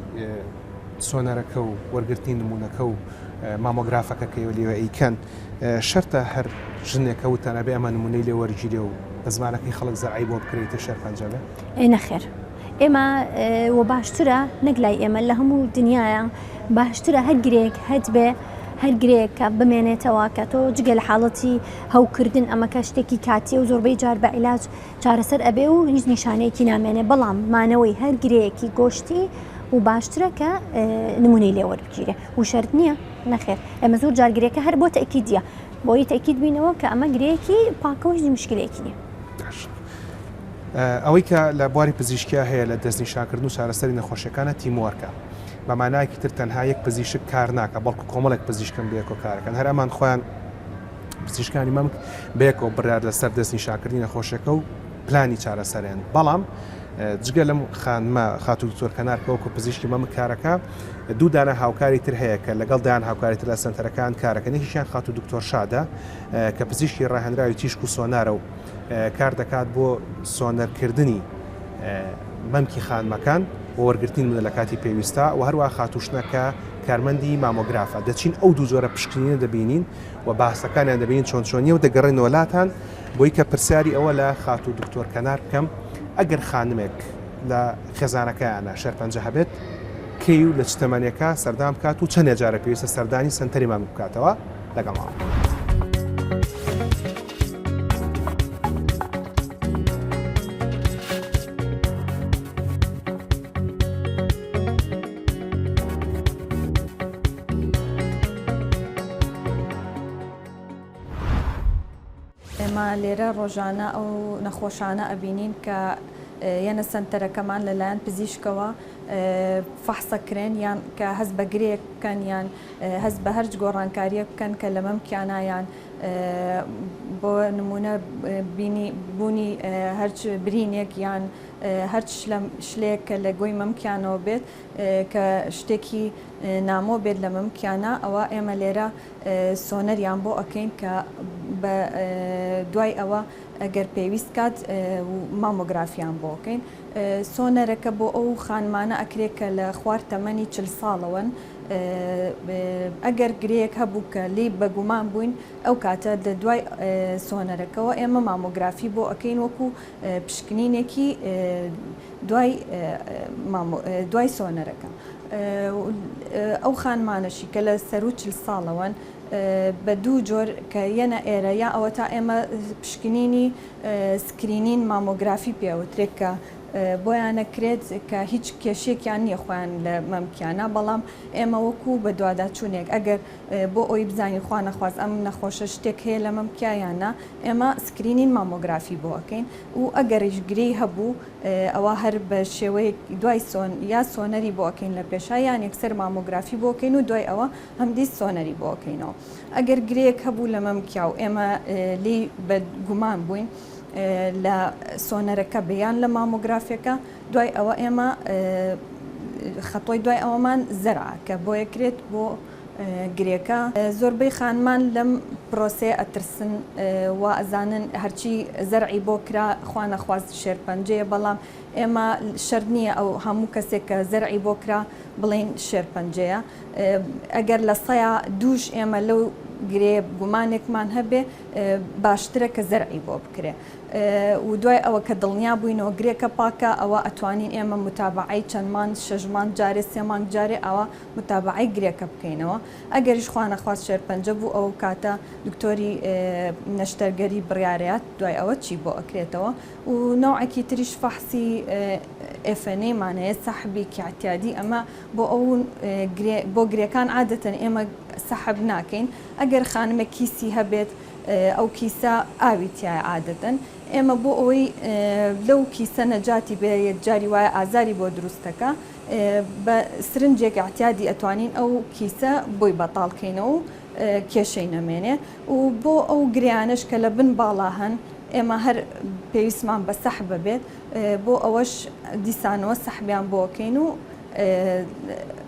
A: سۆنەرەکە و وەرگرتنی نمونەکە و مامۆگرافەکە کە ئێوە لێوە ئەیکەن شەرتە هەر ژنێک کە وتان ئەبێ ئەمە نمونەی لێ وەرگیرێ و بە زمانەکەی خەڵک زەرعی بۆ بکرێتە شێرپەنجە بێ؟
D: ئێ نەخێر ئێمە و باشترە نەک لای ئێمە لە هەموو دنیاە باشترە هەر گرێک هەت بێ هەر گرێک کە بمێنێتەوە کە تۆ جگە لە حاڵەتی هەوکردن ئەمەکە شتێکی کاتیە و زۆربەی جار بە عیلاج چارەسەر ئەبێ و هیچ نیشانەیەکی نامێنێ بەڵام مانەوەی هەر گرێیەکی گۆشتی و باشترە کە نمونەی لێ وەربگیرێ و شەرت نییە نەخێر ئێمە زۆر جار گرێکە هەر بۆ تەئکیدیە بۆی تەئکید بینەوە کە ئەمە گرێیەکی پاکە و هیچ مشکلەیەکی نییە.
A: ئەوەی کە لە بواری پزیشکیا هەیە لە دەستنیشانکردن و چارەسەری نەخۆشیەکانە teamwork ە بە مانایەکی تر تەنها یەک پزیشک کار ناکە بەڵکو کۆمەڵێک پزیشکن بەیەکەوە کارەکەن هەر ئەمان خۆیان پزیشکانی مەمک بەیەکەوە بڕیار لەسەر دەستنیشانکردنی نەخۆشیەکە و پلانی چارەسەرێن بەڵام جگە لەم خانمە خاتوو دکتۆر کەنار کە وەکو پزیشکی مەمک کارەکە دوو دانە هاوکاری تر هەیە کە لەگەڵ دایان هاوکاری تر لە سەنتەرەکان کارەکەن یەکێکیان خاتوو دکتۆر شادە کە پزیشکی ڕاهێنراوی تیشک و سۆنارە و کار دەکات بۆ سۆنەرکردنی مەمکی خانمەکان و وەرگرتنی نمونە لە کاتی پێویستا و هەروەها خاتوو شنە کە کارمەندی مامۆگرافە دەچین ئەو دوو جۆرە پشکنینە دەبینین و باسەکانیان دەبینین چۆن چۆنیە و دەگەڕێنەوە لاتان بۆی کە پرسیاری ئەوە لە خاتوو دکتۆر کەنار بکەم ئەگەر خانمێک لە خێزانەکەیانە شێرپەنجە هەبێت کەی و لە چ تەمەنێکا سەردان بکات و چەندێ جارە پێویستە سەردانی سەنتەری مامک بکاتەوە لەگەڵمان.
F: ئێمە لێرە ڕۆژانە ئەو نەخۆشانە ئەبینین کە یەنە سەنتەرەکەمان لەلایەن پزیشکەوە فەحسەکرێن یان کە هەست بە گرێیەک بکەن یان هەست بە هەرچ گۆڕانکاریەک بکەن کە لە مەمکیانە یان بۆ نمونە بینی بوونی هەرچ برینێک یان هەرچ شلەیەک کە لە گۆی مەمکیانەوە بێت کە شتێکی نامۆ بێت لە مەمکیانە ئەوە ئێمە لێرە سۆنەریان بۆ ئەکەین کە بە دوای ئەوە ئەگەر پێویست کات مامۆگرافیان بۆ ئەکەین. سۆنەرەکە بۆ ئەو خانمانە ئەکرێت کە لە خوار تەمەنی 40 ساڵەوەن ئەگەر گرێیەک هەبوو کە لێی بەگومان بووین ئەو کاتە لە دوای سۆنەرەکەوە ئێمە مامۆگرافی بۆ ئەکەین وەکو پشکنینێکی دوای دوای سۆنەرەکە. ئەو خانمانەشی کە لە سەروو 40 ساڵەوەن بە دوو جۆر کە یەنە ئێرە یا ئەوەتا ئێمە پشکنینی screening مامۆگرافی پێوترێت کە بۆیان ئەکرێت کە هیچ کێشێکیان نییە خۆیان لە مەمکیانە بەڵام ئێمە وەکو بەدواداچوونێک ئەگەر بۆ ئەوی بزانین خوا نەخواست ئەم نەخۆشە شتێک هەیە لە مەمکیا یان نا ئێمە screening مامۆگرافی بۆ ئەکەین و ئەگەریش گرێی هەبوو ئەوا هەر بە شێوەیەک دوای سۆن یا سۆنەری بۆ ئەکەین لە پێشا یان یەکسەر مامۆگرافی بۆ ئەکەین و دوای ئەوە هەمدیس سۆنەری بۆ ئەکەینەوە. ئەگەر گرێیەک هەبوو لە مەمکیا و ئێمە لێی بە گومان بووین لە سۆنەرەکە بێ یان لە مامۆگرافیەکە دوای ئەوە ئێمە خەتۆی دوای ئەوەمان زەرعە کە بۆیەکرێت بۆ گرێکە. زۆربەی خانمان لەم پرۆسەیە ئەترسن وا ئەزانن هەرچی زەرعی بۆ کرا خوا نەخواست شێرپەنجەیە بەڵام ئێمە شەرت نییە ئەو هەموو کەسێک کە زەرعی بۆ کرا بڵێین شێرپەنجەیە ئەگەر لە سەیا دووش ئێمە لەو گرێ گومانێکمان هەبێ باشترە کە زەرعی بۆ بکرێ و دوای ئەوە کە دڵنیا بووینەوە گرێکە پاکە ئەوە ئەتوانین ئێمە متابعەی چەند مانگ شەش مانگ جارێ سێ مانگ جارێ ئەوە متابەعەی گرێکە بکەینەوە ئەگەریش خوا نەخواست شێرپەنجە بوو ئەو کاتە دکتۆری نەشتەرگەری بڕیارەیات دوای ئەوە چی بۆ ئەکرێتەوە و نەوعێکی تریش فەحسی FNA مان هەیە سەحبێکی اعتیادی ئەمە بۆ ئەو گرێ بۆ گرێکان عادەتەن ئێمە سەحب ناکەین ئەگەر خانمێک کیسی هەبێت ئەو کیسە ئاوی تایە عادەتەن ئێمە بۆ ئەوەی لەو کیسە نەجاتی بێ یەکجاری وایە ئازاری بۆ دروستەکە بە سرنجێک ئیعتیادی ئەتوانین ئەو کیسە بۆی بەتاڵ کەینەوە و کێشەی نەمێنێ و بۆ ئەو گرێیانەش کە لە بن باڵا هەن ئێمە هەر پێویستمان بە سەحب ئەبێت بۆ ئەوەش دیسانەوە سەحبیان بۆ ئەکەین و.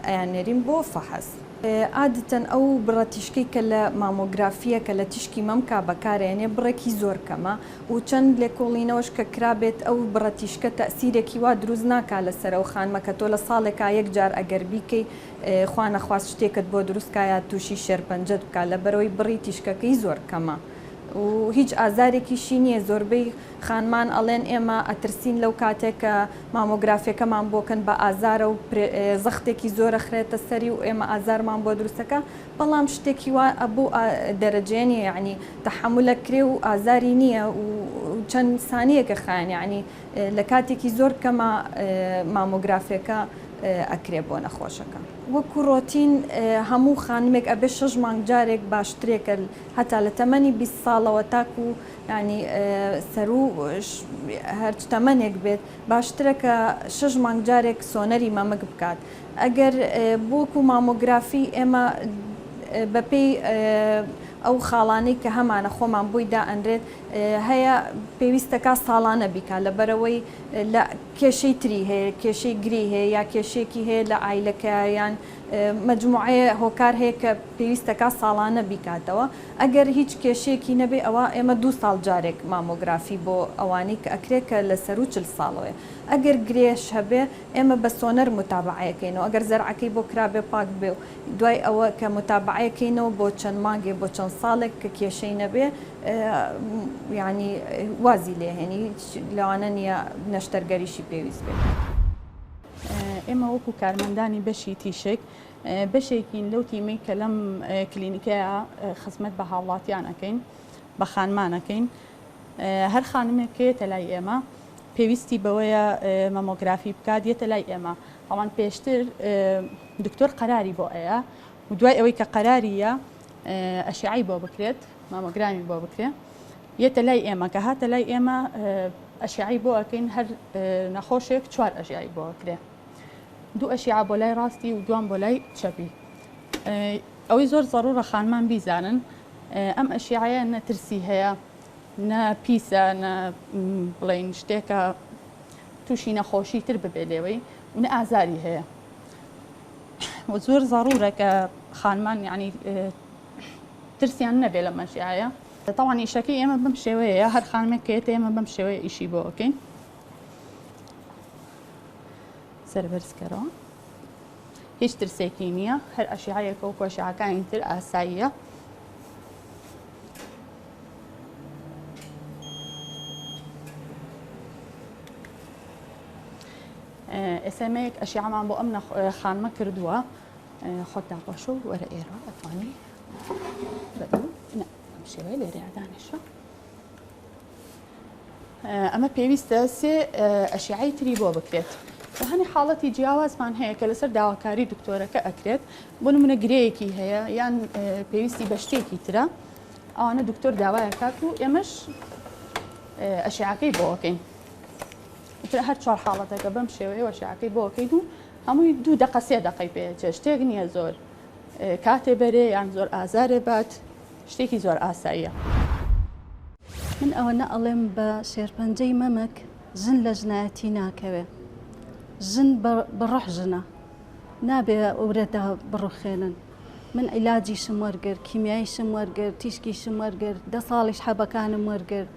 F: ئەیاننێرین بۆ فەحس. عادەتەن ئەو بڕە تیشکەی کە لە مامۆگرافییە کە لە تیشکی مەمکا بەکارئەیەنێ بڕێکی زۆر کەمە و چەند لێکۆڵینەوەش کە کرابێت ئەو بڕە تیشکە تەئسیرێکی وا دروست ناکا لەسەر ئەو خانمە کە تۆ لە ساڵێکا یەک جار ئەگەر بیکەی خوا نەخواست شتێکت بۆ دروست کا یا توشی شێرپەنجەت بکا لەبەرئەوەی بڕی تیشکەکەی زۆر کەمە و هیچ ئازارێکیشی نییە زۆربەی خانمان ئەڵێن ئێمە ئەترسین لەو کاتێک کە مامۆگرافیەکەمان بۆ کەن بە ئازارە و زەختێکی زۆر ئەخرێتە سەری و ئێمە ئازارمان بۆ دروستەکە بەڵام شتێکی وا بەو دەرەجەیە نییە یەعنی تەحەمولەکرێ و ئازاری نییە و چەند سانیەکە خایەن یەعنی لە کاتێکی زۆر کەما مامۆگرافیەکە ئەکرێ بۆ نەخۆشەکە. وەکو ڕۆتین هەموو خانمێک ئەبێ شەش مانگ جارێک باشترێکە هەتا لە تەمەنی 20 ساڵەوە تاکو یانی سەروو هەرچ تەمەنێک بێت باشترە کە شەش مانگ جارێک سۆنەری مەمک بکات ئەگەر وەکو مامۆگرافی ئێمە بەپێی ئەو خاڵانەی کە هەمانە خۆمان بۆی دائەنرێت هەیە پێویستەکە ساڵانە بیکات لەبەرەوەی لە کێشەی تری هەیە کێشەی گرێی هەیە یا کێشەیەکی هەیە لە عایلەکە یان مەجموعەیە هۆکار هەیە کە پێویستەکە ساڵانە بیکاتەوە ئەگەر هیچ کێشەیەکی نەبێ ئەوا ئێمە دوو ساڵ جارێک مامۆگرافی بۆ ئەوانەی کە ئەکرێ کە لە سەروو 40 ساڵەوەیە ئەگەر گرێش هەبێ ئێمە بە سۆنەر متابەعەیەکەینەوە ئەگەر زەرعەکەی بۆ کرابێ پاک بێ و دوای ئەوە کە متابەعەیەکەینەوە بۆ چەند مانگێ بۆ چەند ساڵێک کە کێشەی نەبێ یانی وازی لێ هێنی هیچ لەوانە نییە نەشتەرگەریشی پێویست بێت.
G: ئێمە وەکو کارمەندانی بەشی تیشک بەشێکین لەو تیمەی کە لەم کلینیکەیە خزمەت بە هاوڵاتیان ئەکەین بە خانمان ئەکەین هەر خانمێک کە یەتە لای ئێمە پێویستی بەوەیە مەمۆگرافی بکات یەتە لای ئێمە ئەوان پێشتر دکتۆر قەراری بۆ ئەیە و دوای ئەوەی کە قەراریە ئەشعەی بۆ بکرێت مامۆگرامی بۆ بکرێ یەتە لای ئێمە کە هاتە لای ئێمە ئەشعەی بۆ ئەکەین هەر نەخۆشێک چوار ئەشعەی بۆ ئەکرێ دوو ئەشیعە بۆ لای ڕاستی و دوان بۆ لای چەپی ئەوەی زۆر زەڕوڕە خانمان بیزانن ئەم ئەشیعەیە نە ترسی هەیە نە پیسە نە بڵین شتێکە تووشی نەخۆشی تر ببێ لێوەی و نە ئازاری هەیە و زۆر زەڕورە کە خانمان یعنی ترسیان نەبێ لەم ئەشیعەیە تاوان ئیشەکەی ئێمە بەم شێوەیە هەر خانمێک کە یەتە ئێمە بەم شێوەیە ئیشی بۆ ئەکەین سەر بەرز کەرەوە هیچ ترسێکی نییە هەر ئەشیعەیەکە و کۆشعەکانی تر ئاساییە. ئێستا ئەشیعەمان بۆ ئەم خانمە کردووە خۆت داپۆشە و وەرە ئێرە ئەتوانی بەم شێوەیە لێرەیا دانیشە. ئەمە پێویستە سێ ئەشیعەی تری بۆ بکرێت و هەنی حاڵەتی جیاوازمان هەیە کە لەسەر داواکاری دکتۆرەکە ئەکرێت بۆ نمونە گرەیەکی هەیە یان پێویستی بە شتێکی ترە ئەوانە دکتۆر داوایەکات و ئێمەش ئەشیعەکەی بۆ ئەکەین هەر چوار حاڵەتەکە بەم شێوەیە ئەشیعەکەی بۆ ئەکەین و هەمووی دوو دەقە سێ دەقەی پێچێ شتێک نییە زۆر کاتێ بەرێ یان زۆر ئازارێ بات شتێکی زۆر ئاساییە.
C: من ئەوەنە ئەڵێم بە شێرپەنجەی مەمک ژن لە ژنایەتی ناکەوێ ژن بە ڕۆح ژنە نابێ ورە دا بڕوخێنن من عیلاجیشم وەرگرت کیمیاییشم وەرگرت تیشکیشم وەرگرت دە ساڵیش حەبەکانم وەرگرت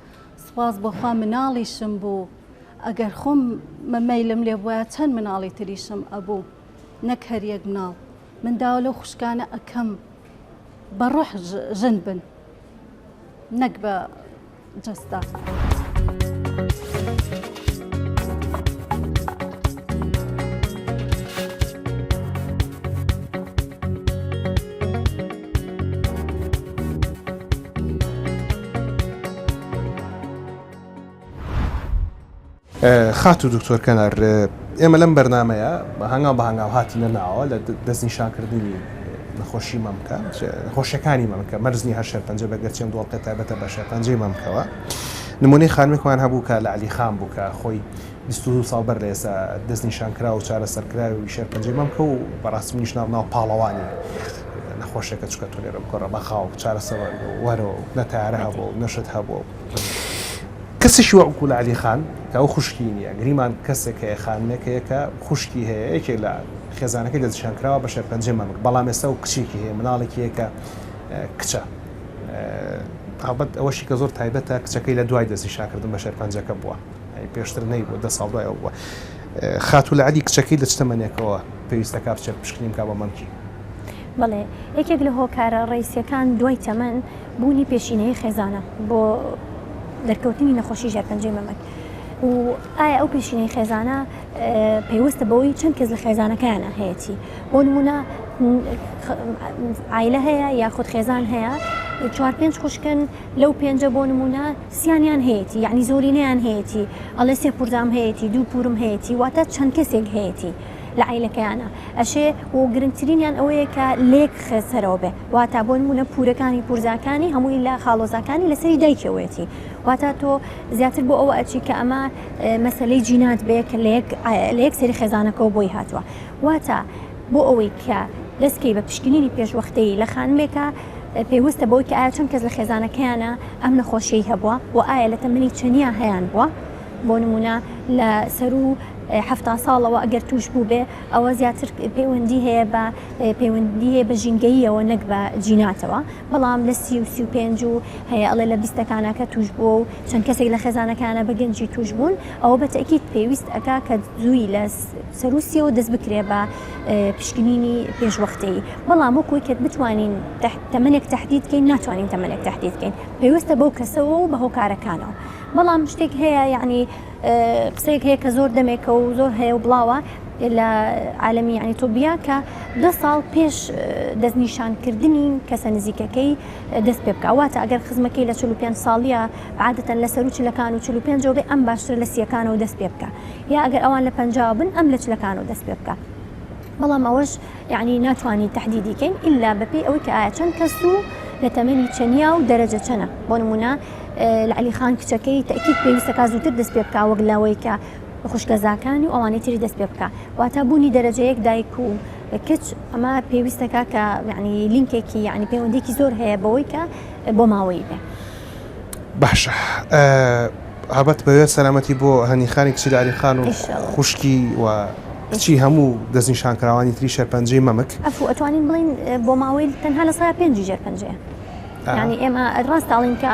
C: سوپاس بۆخوا مناڵیشم بوو ئەگەر خۆم مەیلم لێ بوایە چەند مناڵی تریشم ئەبوو نەک هەر یەک مناڵ من داوا لەو خوشکانە ئەکەم بە ڕۆح ژن بن نەک بە جەستە.
A: خاتوو دکتۆر کەنار ئێمە لەم بەرنامەیە هەنگاو بە هەنگاو هاتینە ناوە لە دەستنیشانکردنی نەخۆشی مەمکە نەخۆشیەکانی مەمکە مەرج نیە هەر شێرپەنجە بە گەرچی ئەم دووەڵقە تایبەتە بە شێرپەنجەی مەمکەوە نمونەی خانمێکمان هەبوو کە لە عەلی خان بوو کە خۆی 22 ساڵ بەر لە ئێستا دەستنیشان کرا و چارەسەرکراوی شێرپەنجەی مەمکە و بەڕاستی منیش ناو ناو پاڵەوانی نەخۆشێکە چکە تۆ لێرە بگۆڕە بەغاو چارەسەر وەرەوە نە تارە هەبوو نەشت هەبوو. کەسێکی وەکو لە عەلی خان کە ئەو خوشکی نییە، گریمان کەسێک هەیە، خانمێک هەیە کە خوشکی هەیە، یەکێک لە خێزانەکەی دەستنیشان کراوە بە شێرپەنجەی مەمک، بەڵام ئێستا ئەو کچێکی هەیە، مناڵێکی هەیە کە کچە. هەڵبەت ئەوەشی کە زۆر تایبەتە کچەکەی لە دوای دەستنیشانکردن بە شێرپەنجەکە بووە، یانی پێشتر نەیبووە، دە ساڵ دوای ئەو بووە. خاتوو لە عەلی کچەکەی لە چ تەمەنێکەوە پێویستە کا بچێت پشکنین بکا بۆ مەمکی؟
D: بەڵێ، یەکێک لە هۆکارە ڕەیسیەکان دوای تەمەن بوونی پێشینەیی خێزانە بۆ دەرکەوتنی نەخۆشی ژێرپەنجەی مەمک و ئایا ئەو پێشینەی خێزانە پەیوەستە بەوەی چەند کەس لە خێزانەکەیانە هەیەتی بۆ نمونە عیلە هەیە یاخود خێزان هەیە چوار پێنج خوشکن لەو پێنجە بۆ نمونە سیانیان هەیەی یعنی زۆرینەیان هەیەی ئەڵێ سێ پورزام هەیەی دوو پورم هەیەی واتە چەند کەسێک هەیەی لە عیلەکەیانە ئەشێ و گرنگترینیان ئەوەیە کە لێک خێسەرەوە بێ واتا بۆ نمونە پورەکانی پورزاکانی هەمووی لە خاڵۆزاکانی لەسەری دایکەوەیەتی واتا تۆ زیاتر بۆ ئەوە ئەچی کە ئەمە مەسەلەی جینات بێ کە لە یەک لە یەک سەری خێزانەکەەوە بۆی هاتووە واتە بۆ ئەوەی کە دەستکەی بە پشکنینی پێشوەختەی لە خانمێکە پێویستە بۆی کە ئایا چەند کەس لە خێزانەکەیانە ئەم نەخۆشیی هەبووە و ئایا لە تەمەنی چەنیا هەیان بووە بۆ نمونە لە سەرو حەفتا ساڵەوە ئەگەر توش بوو بێ ئەوە زیاتر پەیوەندی هەیە بە پەیوەندی هەیە بە ژینگەییەوە نەک بە جیناتەوە بەڵام لە سی و 35 و هەیە ئەڵێ لە بیستەکانە کە توش بووە و چەند کەسێک لە خێزانەکانە بە گەنجی توش بوون ئەوە بە تەئکید پێویست ئەکا کە زووی لە سەروسیەوە دەست بکرێ بە پشکنینی پێشوەختەیی بەڵام وەکوی کە بتوانین تەمەنێک تهدید کەین ناتوانین تەمەنێک تهدید کەین پێویستە بەو کەسەوە و بە هۆکارەکانەوە بەڵام شتێک هەیە یعنی قسەیەک هەیە کە زۆر دەمێکە و زۆر هەیە و بڵاوە لە عالەمی یعنی تۆبیا کە دە ساڵ پێش دەستنیشانکردنی کەسە نزیکەکەی دەست پێ بکە واتە ئەگەر خزمەکەی لە 45 ساڵیە عادەتەن لە سەرو چلەکان و 45 بێ ئەم باشترە لە سیەکانەوە دەست پێ بکە یا ئەگەر ئەوان لە 50 بن ئەم لە چلەکانەوە دەست پێ بکە بەڵام ئەوەش یعنی ناتوانین تهدیدی کەین ئللا بەپێی ئەوەی کە ئایا چەند کەس و لە تەمەنی چەنیا و دەرەجە چەنە بۆ نمونە لە عەلی خان کچەکەی تەئکید پێویستە کا زووتر دەست پێ بکا وەک لەوەی کە خوشکەزاکانی و ئەوانەی تری دەست پێ بکا واتا بوونی دەرەجە یەک دایک و کچ ئەمە پێویستەکە کە یعنی لینکێکی یعنی پەیوەندێکی زۆر هەیە بەوەی کە بۆ ماوەی بێ.
A: باشە هەبەت بەوێ سەلامەتی بۆ هەنی خانی کچی لە عەلی خان و خوشکی و کچی هەموو دەستنیشانکراوانی تری شێرپەنجەی مەمک.
D: ئەفو ئەتوانین بڵێین بۆ ماوەی تەنها لە سایە پێنجی ژێرپەنجەیە. یانی ئێمە ڕاست ئەڵین کە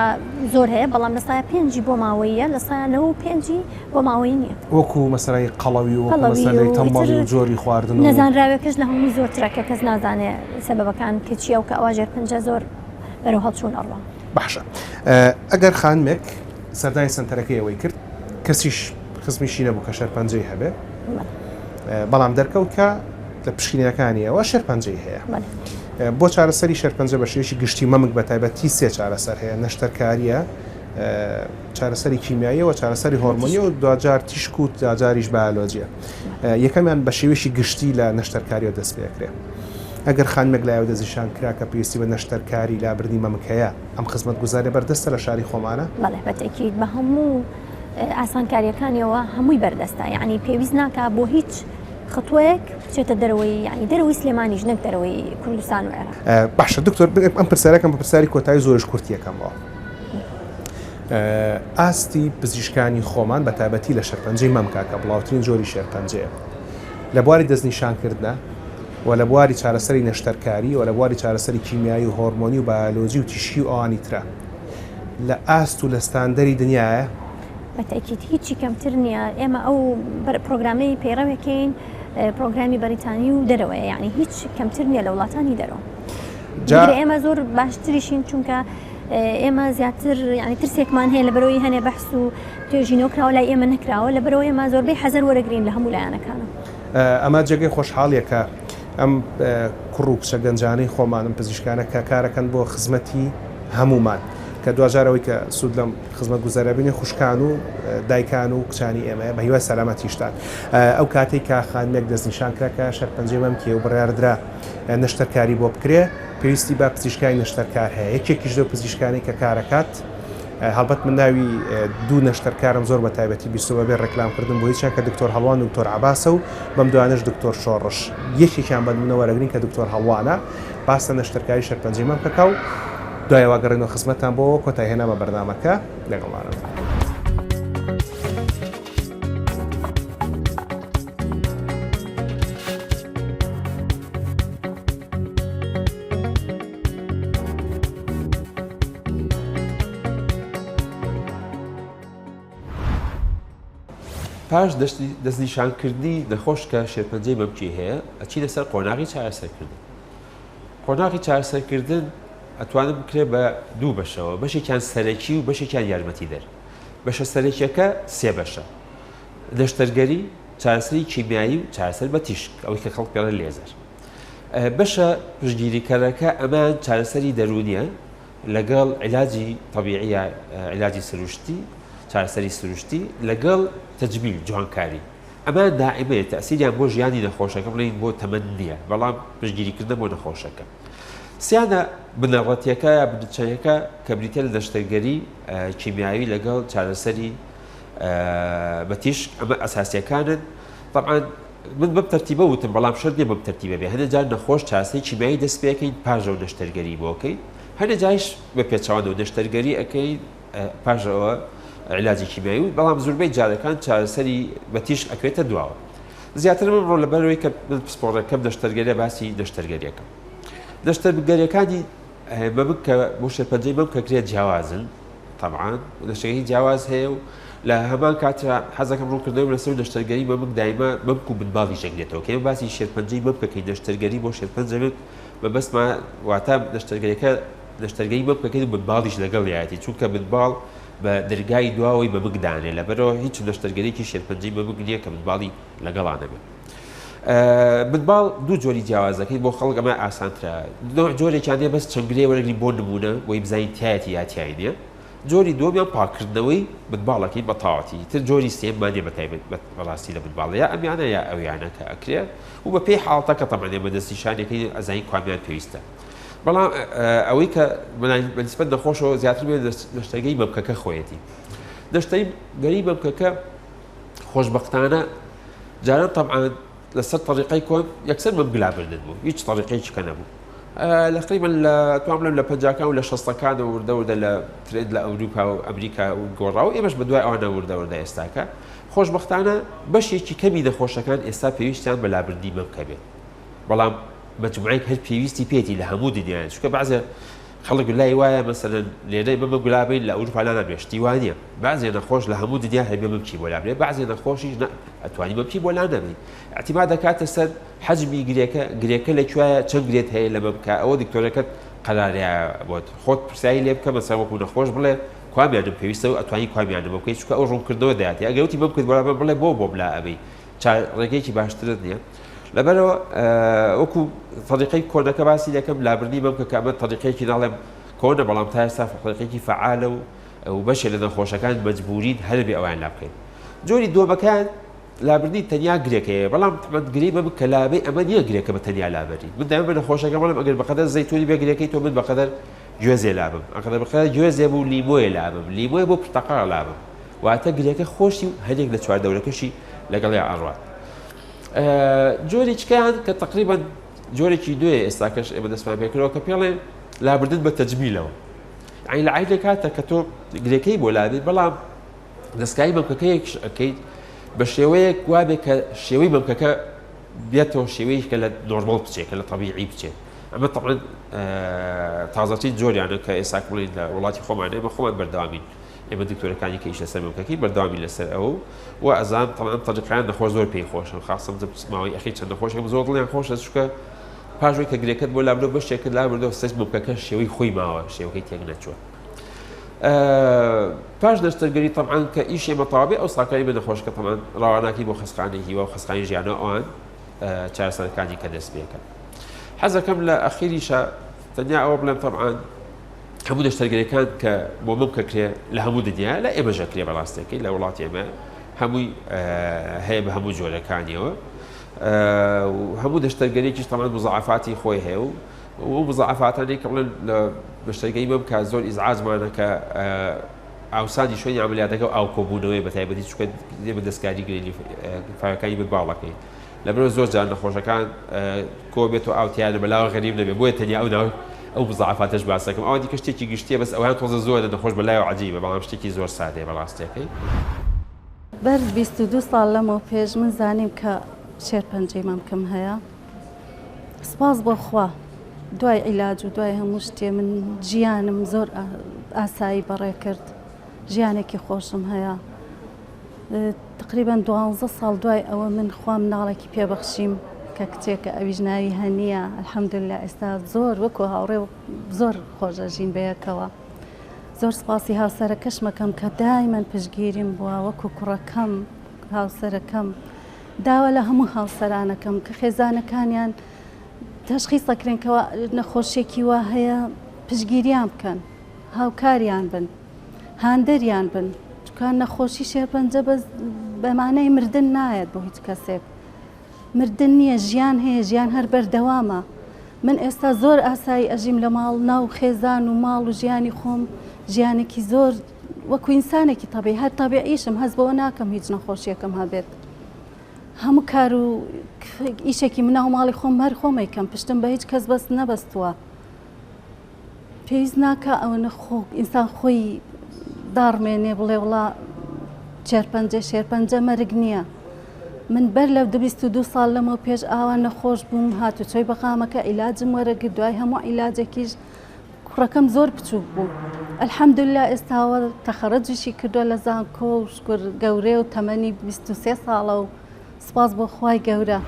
D: زۆر هەیە بەڵام لە سایە پێنجی بۆ ماوەیە لە سایە نەوە و پێنجی بۆ ماوەی نییە.
A: وەکو مەسەلەی قەڵەوی و وەکو مەسەلەی تەمبەڵی و جۆری خواردن و.
D: نەزانراوێکەش لە هەمووی زۆرترە کە کەس نازانێ سەبەبەکان کە چییە و کە ئەوا ژێرپەنجە زۆر بەرەو هەڵچوون ئەڕوا.
A: باشە ئەگەر خانمێک سەردانی سەنتەرەکەی ئەوەی کرد کەسیش خزمیشی نەبوو کە شێرپەنجەی هەبێ بەڵام دەرکەوت کە لە پشکنینەکانیەوە شێرپەنجەی هەیە بۆ چارەسەری شێرپەنجە بە شێوەیەکی گشتی مەمک بە تایبەتی سێ چارەسەر هەیە نەشتەرکاریە چارەسەری کیمیاییەوە چارەسەری هۆرمۆنی و دواجار تیشک و دواجاریش بایۆلۆجیە یەکەمیان بە شێوەیەکی گشتی لە نەشتەرکاریەوە دەست پێکرێ ئەگەر خانمێک لایەوە دەستنیشان کرا کە پێویستی بە نەشتەرکاری لابردنی مەمک هەیە ئەم خزمەتگوزاریە بەردەستە لە شاری خۆمانە؟
D: بەڵێ بەتەکید بە هەموو ئاسانکاریەکانیەوە هەمووی بەردەستە یعنی پێویست ناکا بۆ هیچ خطوەیەک بچێتە دەرەوەی یعنی دەرەوەی سلێمانیش نەک دەرەوەی کوردستان و عێراق.
A: باشە دکتۆر ئەم پرسیارەکەم بە پرسیاری کۆتایی زۆریش کورتیەکەمەوە ئاستی پزیشکانی خۆمان بە تایبەتی لە شێرپەنجەی مەمکا کە بڵاوترین جۆری شێرپەنجەیە لە بواری دەستنیشانکردنە و لە بواری چارەسەری نەشتەرکاری و لە بواری چارەسەری کیمیایی و هۆرمۆنی و بایۆلۆجی و تیشکی و ئەوانی ترە لە ئاست و لە ستاندەری دنیایە؟
D: بە تەئکید هیچی کەمتر نییە ئێمە ئەو پرۆگرامەی پەیڕەوێکەین پرۆگرامی بەریتانی و دەرەوەیە یعنی هیچ کەمتر نییە لە وڵاتانی دەرەوە جا ئێمە زۆر باشتریشین چونکە ئێمە زیاتر یعنی ترسێکمان هەیە لە بەرەوەی هەنێ بەحس و توێژینەوە کراوە لای ئێمە نەکراوە لە بەرەوە ئێمە زۆربەی حەزەر وەرەگرین لە هەموو لایەنەکانە.
A: ئەمە جێگەی خۆشحاڵیە کە ئەم کوڕ و کچە گەنجانەی خۆمان، ئەم پزیشکانە کە کارەکەن بۆ خزمەتی هەموومان، کە دواجار ئەوەی کە سوود لەم خزمەتگوزاریە بینێ خوشکان و دایکان و کچانی ئێمەیە، بە هیوای سەلامەتیشتان. ئەو کاتەی کە خانمێک دەستنیشان کرا کە شەرپەنجەی مەمکیە و بڕیاردرا نەشتەرکاری بۆ بکرێ، پێویستی بە پزیشکانی نەشتەرکار هەیە، یەکێکیش لەو پزیشکانەی کە کارەکات، هەڵبەت من ناوی دوو نەشتەرکارم زۆر بە تایبەتی بیستوە بەبێ ڕێکلام کردن بۆ هیچیان کە دکتۆر هەڵوان و دکتۆر عەباسە و بەم دوایانەش دکتۆر شۆڕش یەکێکیان بە نمونە وەرەگرین کە دکتۆر هەڵوانە باس لە نەشتەرکاری شێرپەنجەی مەمکەکا و دوای ئەوە گەڕێنەوە خزمەتتان بۆ کۆتایی هێنان بە بەرنامەکە لەگەڵمانە بن.
H: پاش دەستنیشانکردنی نەخۆش کە شێرپەنجەی مەمکی هەیە، ئەچینە سەر قۆناغی چارەسەرکردن. قۆناغی چارەسەرکردن ئەتوانم بکرێت بە دوو بەشەوە، بەشێکیان سەرەکی و بەشێکیان یارمەتیدەر. بەشە سەرەکیەکە سێ بەشە، نەشتەرگەری، چارەسەری کیمیایی و چارەسەر بە تیشک، ئەوەی کە خەڵک پێڵێن لێزەر. بەشە پشتگیریکەرەکە ئەمەیان چارەسەری دەروونیە لەگەڵ عیلاجی تەبیعی یا عیلاجی سروشتی، چارەسەری سروشتی لەگەڵ تەجمیل، جوانکاری. ئەمەیان دائیمەیە، تەئسیریان بۆ ژیانی نەخۆشەکە بڵێین بۆ تەمەن نییە، بەڵام پشتگیریکردنە بۆ نەخۆشەکە. سیانە بنەڕەتیەکە یا بنچەیەکە کە بریتیە لە نەشتەرگەری کیمیاوی لەگەڵ چارەسەری بە تیشک، ئەمە ئەساسیەکانن. تەبعەن من بەم تەرتیبە وتم بەڵام شەرت نییە بەم تەرتیبە بێ، هەندێک جار نەخۆش چارەسەری کیمیایی دەست پێ ئەکەین پاش ئەو نەشتەرگەری بۆ ئەکەین، هەندێک جاریش بە پێچەوانەوە نەشتەرگەری ئەکەین پاش ئەوە عیلاجی کیمیایی و بەڵام زوربەی جارەکان چارەسەری بە تیشک ئەکەوێتە دواوە. زیاتر من ڕۆ لەبەرەوەی کە من پسپۆڕەکەم نەشتەرگەریە باسی نەشتەرگەریەکەم. نەشتەرگەریەکانی مەمک کە بۆ شێرپەنجەی مەمک ئەکرێت جیاوازن تەبعەن نەشتەرگەری جیاواز هەیە و لە هەمان کاترا حەزەکەم ڕوونکردنەوەی لەسەر نەشتەرگەری مەمک دایمە مەمک و بنباڵی ژەنگێتەوە کە ئێمە باسی شێرپەنجەی مەمکەکەی نەشتەرگەری بۆ شێرپەنجە مەمک مەبەستمە واتە نەشتەرگەریەکە نەشتەرگەری مەمکەکەی و بنباڵیش لەگەڵیایەتی چونکە بنباڵ بە درگای دواوەی مەمک دانێ لەبەرەوە هیچ نەشتەرگەریەکی شێرپەنجەی مەمک نییە کە بنباڵی لەگەڵا نەبێت. بنباڵ دوو جۆری جیاواز دەکەین بۆ خەڵک ئەمە ئاسانترە جۆرێکیان هەیە بەس چەند گرێ وەرەگرین بۆ نمونە بۆی بزانین تایەتی یا تیای نییە جۆری دووەمیان پاکردنەوەی بنباڵەکەی بە تەواوەتی تر جۆری سێیەممان نییە بە تایبەت بەڕاستی لە بنباڵ یا ئەمیانە یا ئەویانە کە ئەکرێ و بە پێی حاڵەتەکە تەبعەن ئێمە دەستنیشانەکەی ئەزانین کوامیان پێویستە بەڵام ئەوەی کە بە نسبەت نەخۆشەوە زیاتر بێ نەشتەرگەری مەمکەکە خۆیەتی نەشتەرگەری مەمکەکە خۆشبەختانە جاران تەبعەن لەسەر تەریقەی کۆن یەکسەر مەمک لابردن بوو هیچ تەریقەیەکی کە نەبوو لە قریبا لە توام بڵێم لە پەنجاکان و لە شەستەکانەوە وردە وردە لە ترێند لە ئەوروپا و ئەمریکا و گۆڕا و ئێمەش بەدوای ئەوانە وردە وردە ئێستاکە خۆشبەختانە بەشێکی کەمی نەخۆشەکان ئێستا پێویستیان بە لابردنی مەمکە بێت بەڵام مەجموعەیەک هەر پێویستی پێیەتی لە هەموو دنیاە چونکە بەعزێ خەڵک لای وایە مەسەلەن لێرە ئێمە مەمک لابەین لە ئەوروپا لا نابێ شتی وا نییە بەعزێ نەخۆش لە هەموو دنیا هەبێ مەمکی بۆ لابرێ بەعزێ نەخۆشیش نە ئەتوانی مەمکی بۆ لا نەبەی اعتماد دەکاتە سەر حەجمی گرێکە گرێکە لە کوایە چەند گرێت هەیە لە مەمکە ئەوە دکتۆرەکەت قەرارە بۆت خۆت پرسیاری لێ بکە مەسەلەن وەکو نەخۆش بڵێ کوامیانم پێویستە و ئەتوانی کوامیانم بکەیت چونکە ئەو ڕوونکردنەوە دەیاتێ ئەگەر وتی مەمکت بۆ لابەم بڵێ بۆ بۆم لا ئەبەی چا ڕێگەیەکی باشترت نییە لەبەرەوە وەکو تەریقەی کۆنەکە باسی دەکەم لابردنی مەمکە کە ئەمە تەریقەیەکی ناڵێم کۆنە بەڵام تا ئێستا تەریقێکی فەعالە و و بەشێ لە نەخۆشەکان مەجبورین هەربێ ئەویان لا بکەین جۆری دووەمەکان لابردنی تەنیا گرێکەیە بەڵام تەبعەن گرێی مەمک کە لابەی ئەمە نییە گرێکە بە تەنیا لابەری من دایمە بە نەخۆشەکە بڵێم ئەگەر بەقەدەر زەیتونی بێ گرێکەی تۆ من بەقەدەر گوێزێ لابم ئەقەدەر بەقەدەر گوێزێ بوو لیمۆیە لابم لیمۆیە بۆ پرتەقاڵ لابم واتە گرێکە خۆشی و هەندێک لە چواردەورەکەشی لەگەڵیا ئەڕوات جۆری چکیان کە تقریبا جۆرێکی نوێ ئێستاکەش ئێمە دەستمان پێکردەوە کە پێڵێ لابردن بە تەجمیلەوە یعنی لە عیلێک کاتە کە تۆ گرێکەی بۆ لابی بەڵام دەستکاری مەمکەکەیەکش ئەەکەیت بە شێوەیەک وابێ کە شێوەی مەمکەکە بێتەوە شێوەیەک کە لە نۆرمەڵ بچێت کە لە تەبیعی بچێت ئەمە تەبعەن تازەترین جۆریانە کە ئێستا بڵێین لە وڵاتی خۆمان ئێمە خۆمان بەردەوامین ئێمە دکتۆرەکانی کە ئیش لەسەر مەمکەکەی بەردەوامی لەسەر ئەو و ئەزان تەبعەن ئەم تەریقەیان نەخۆش زۆر پێی خۆشە خاصەن ماوەی ئەخیر چەند نەخۆشێکم زۆر دڵیان خۆشە چونکە پاش وەی کە گرێکەت بۆ لابردەوە بەشێکت لابردەوە سەج مەمکەکە شێوەی خۆی ماوە شێوەکەی تێک نەچووە پاش نەشتەرگەری تەبعەن کە ئیش ئێمە تەواو بێ ئەو ساکاری بە نەخۆشەکە تەبعەن ڕەواناکەی بۆ خەستخانەی هیوا و خەستخانەی ژیانەوە ئەوان چارەسەرەکانی کە دەست پێکەن حەزەکەم لە ئەخیریشە تەنیا ئەوە بڵێم تەبعەن هەموو نەشتەرگەریەکان کە بۆ مەمک ئەکرێ لە هەموو دنیا لە ئێمەش ئەکرێ بەڕاستەکەی لە وڵاتی ئێمە هەمووی هەیە بە هەموو جۆرەکانیەوە هەموو نەشتەرگەریەکیش تەمان مزعفاتی خۆی هەیە و ئەو مزعفاتانەی کە بڵێن لە نەشتەرگەری مەمکە زۆر ئیزعاجمانە کە ئاوسانی شوێنی عملیاتەکە و ئاو کۆبوونەوەی بە تایبەتی چونکە ئێمە دەستکاری گرێ لیمفاوەکانی بن باڵەکەی لەبەرئەوە زۆر جار نەخۆشەکان کۆ بێت و ئاو تیانە بەلاوە غەریب نەبێت بۆیە تەنیا ئەو ناو ئەو مزاعەفاتەش باس دەکەم ئەوان دیکە شتێکی گشتیە بەس ئەویان تۆزە زۆرە نەخۆش بەلایەوە عەجیبە بەڵام شتێکی زۆر سادەیە بەڕاستیەکەی.
C: بەر 22 ساڵ لەمەو پێش من زانیم کە شێرپەنجەی مەمکم هەیە سپاس بۆ خوا دوای عیلاج و دوای هەموو شتێ من ژیانم زۆر ئاسایی بەڕێ کرد ژیانێکی خۆشم هەیە. تەقریبەن دوانزە ساڵ دوای ئەوە من خوا مناڵێکی پێ بەخشیم کە کچێکە ئەویش ناوی هەنیە الحمدللە ئێستا زۆر وەکو هاوڕێ و زۆر خۆش ئەژین بەیەکەوە زۆر سپاسی هاوسەرەکەشمەکەم کە دایمەن پشتگیریم بووە وەکو کوڕەکەم هاوسەرەکەم داوا لە هەموو هاوسەرانەکەم کە خێزانەکانیان تەشخیص ئەکرێن کەوا نەخۆشیەکی وا هەیە پشتگیریان بکەن هاوکاریان بن هاندەریان بن چونکە نەخۆشی شێرپەنجە بەس بە مانای مردن نایەت بۆ هیچ کەسێک مردن نییە ژیان هەیە ژیان هەر بەردەوامە من ئێستا زۆر ئاسایی ئەژیم لە ماڵ ناو خێزان و ماڵ و ژیانی خۆم ژیانێکی زۆر وەکو ئینسانێکی تەبی هەر تەبیعیشم هەست بەوە ناکەم هیچ نەخۆشیەکەم هەبێت هەموو کار و ئیشێکی مناو ماڵی خۆم هەر خۆمەیکەم پشتم بە هیچ کەس بەس نەبەستووە پێویست ناکا ئەوەنە خۆ ئینسان خۆی داڕمێنێ بڵێ وڵا شێرپەنجە شێرپەنجە مەرگ نییە من بەر لە 22 ساڵ لەمەو پێش ئاوا نەخۆش بووم هاتوچۆی بەقامەکە عیلاجم وەرەگرت دوای هەموو عیلاجێکیش کوڕەکەم زۆر بچووک بوو الحەمدللا ئێستاوە تەخەڕجیشی کردووە لە زانکۆ و شکر گەورەیە و تەمەنی 23 ساڵە و سپاس بۆ خوای گەورە.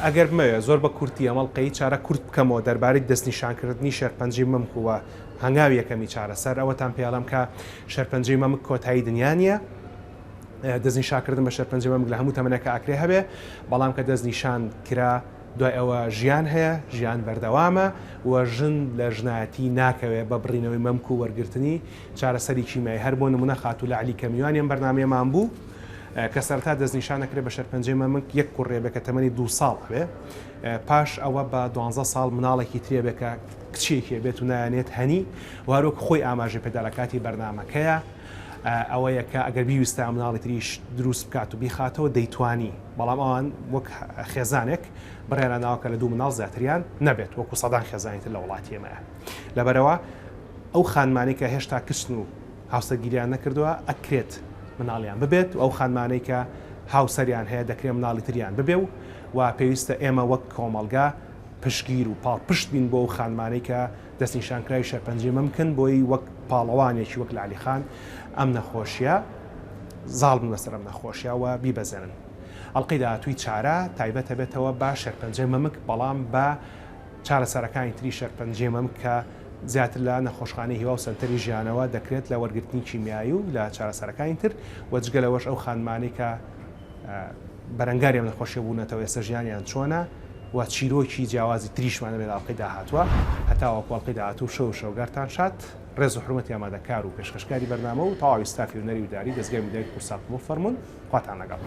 A: ئەگەر بمەوێ زۆر بە کورتی ئەم ئەڵقەی چارە کورت بکەمەوە دەربارەی دەستنیشانکردنی شێرپەنجەی مەمک و هەنگاوی یەکەمی چارەسەر ئەوەتان پێ ئەڵێم کە شێرپەنجەی مەمک کۆتایی دنیا نییە دەستنیشاکردن بە شێرپەنجەی مەمک لە هەموو تەمەنێکا ئەکرێ هەبێ بەڵام کە دەستنیشان کرا دوای ئەوە ژیان هەیە، ژیان بەردەوامە و ژن لە ژنایەتی ناکەوێ بە بڕینەوەی مەمک و وەرگرتنی چارەسەری کیمیایی. هەر بۆ نموونە خاتوو لەعلی کە میوانی ئەم بەرنامەیەمان بوو کە سەرەتا دەستنیشان ئەکرێ بە شێرپەنجەی مەمک یەک کوڕی ئەبێ کە تەمەنی دوو ساڵ ئەبێ پاش ئەوە بە دوانزە ساڵ مناڵێکی تری ئەبێ کە کچێکی ئەبێت و نایانێت هەنی و هەروەک خۆی ئاماژەی پێدا لە کاتی بەرنامەکەیا ئەوەیە کە ئەگەر بیویستایە مناڵی تریش دروست بکات و بیخاتەوە دەیتوانی، بەڵام ئەوان وەک خێزانێک بڕیاریان داوە کە لە دوو مناڵ زیاتریان نەبێت وەکو سەدان خێزانی تر لە وڵاتی ئێمەیە. لەبەرئەوە ئەو خانمانەی کە هێشتا کچن و هاوسەرگیریان نەکردووە ئەکرێت مناڵیان ببێت و ئەو خانمانەی کە هاوسەریان هەیە دەکرێت مناڵی تریان ببێ و و پێویستە ئێمە وەک کۆمەڵگا پشتگیر و پاڵپشت بین بۆ ئەو خانمانەی کە دەستنیشانکراوی شێرپەنجەی مەمکن بۆی وەک پاڵەوانێکی وەک لەعلی خان ئەم نەخۆشیە زاڵ بن بەسەر ئەم نەخۆشیە و بیبەزێنن. ئەڵقەی داهاتووی چارە تایبەت ئەبێتەوە بە شێرپەنجەی مەمک بەڵام بە چارەسەرەکانی تری شێرپەنجەی مەمک کە زیاتر لە نەخۆشخانەی هیوا و سەنتەری ژیانەوە دەکرێت لە وەرگرتنی کیمیایی و لە چارەسەرەکانی تر و جگە لەوەش ئەو خانمانەی کە بەرەنگاری ئەم نەخۆشیە بوونەتەوە ئێستا ژیانیان چۆنە و چیرۆکی جیاوازی تریشمان دەبێت لە ئەڵقەی داهاتووە هەتاوەکو ئەڵقەی داهاتوو شەو و شەوگارتان شاد ڕێز و حورمەتی ئامادەکار و پێشکەشکاری بەرنامە و تەواوی ستافی هونەری و داری دەزگای میدیایی کوردسات قبوڵ فەرموون خواتان لەگەڵ.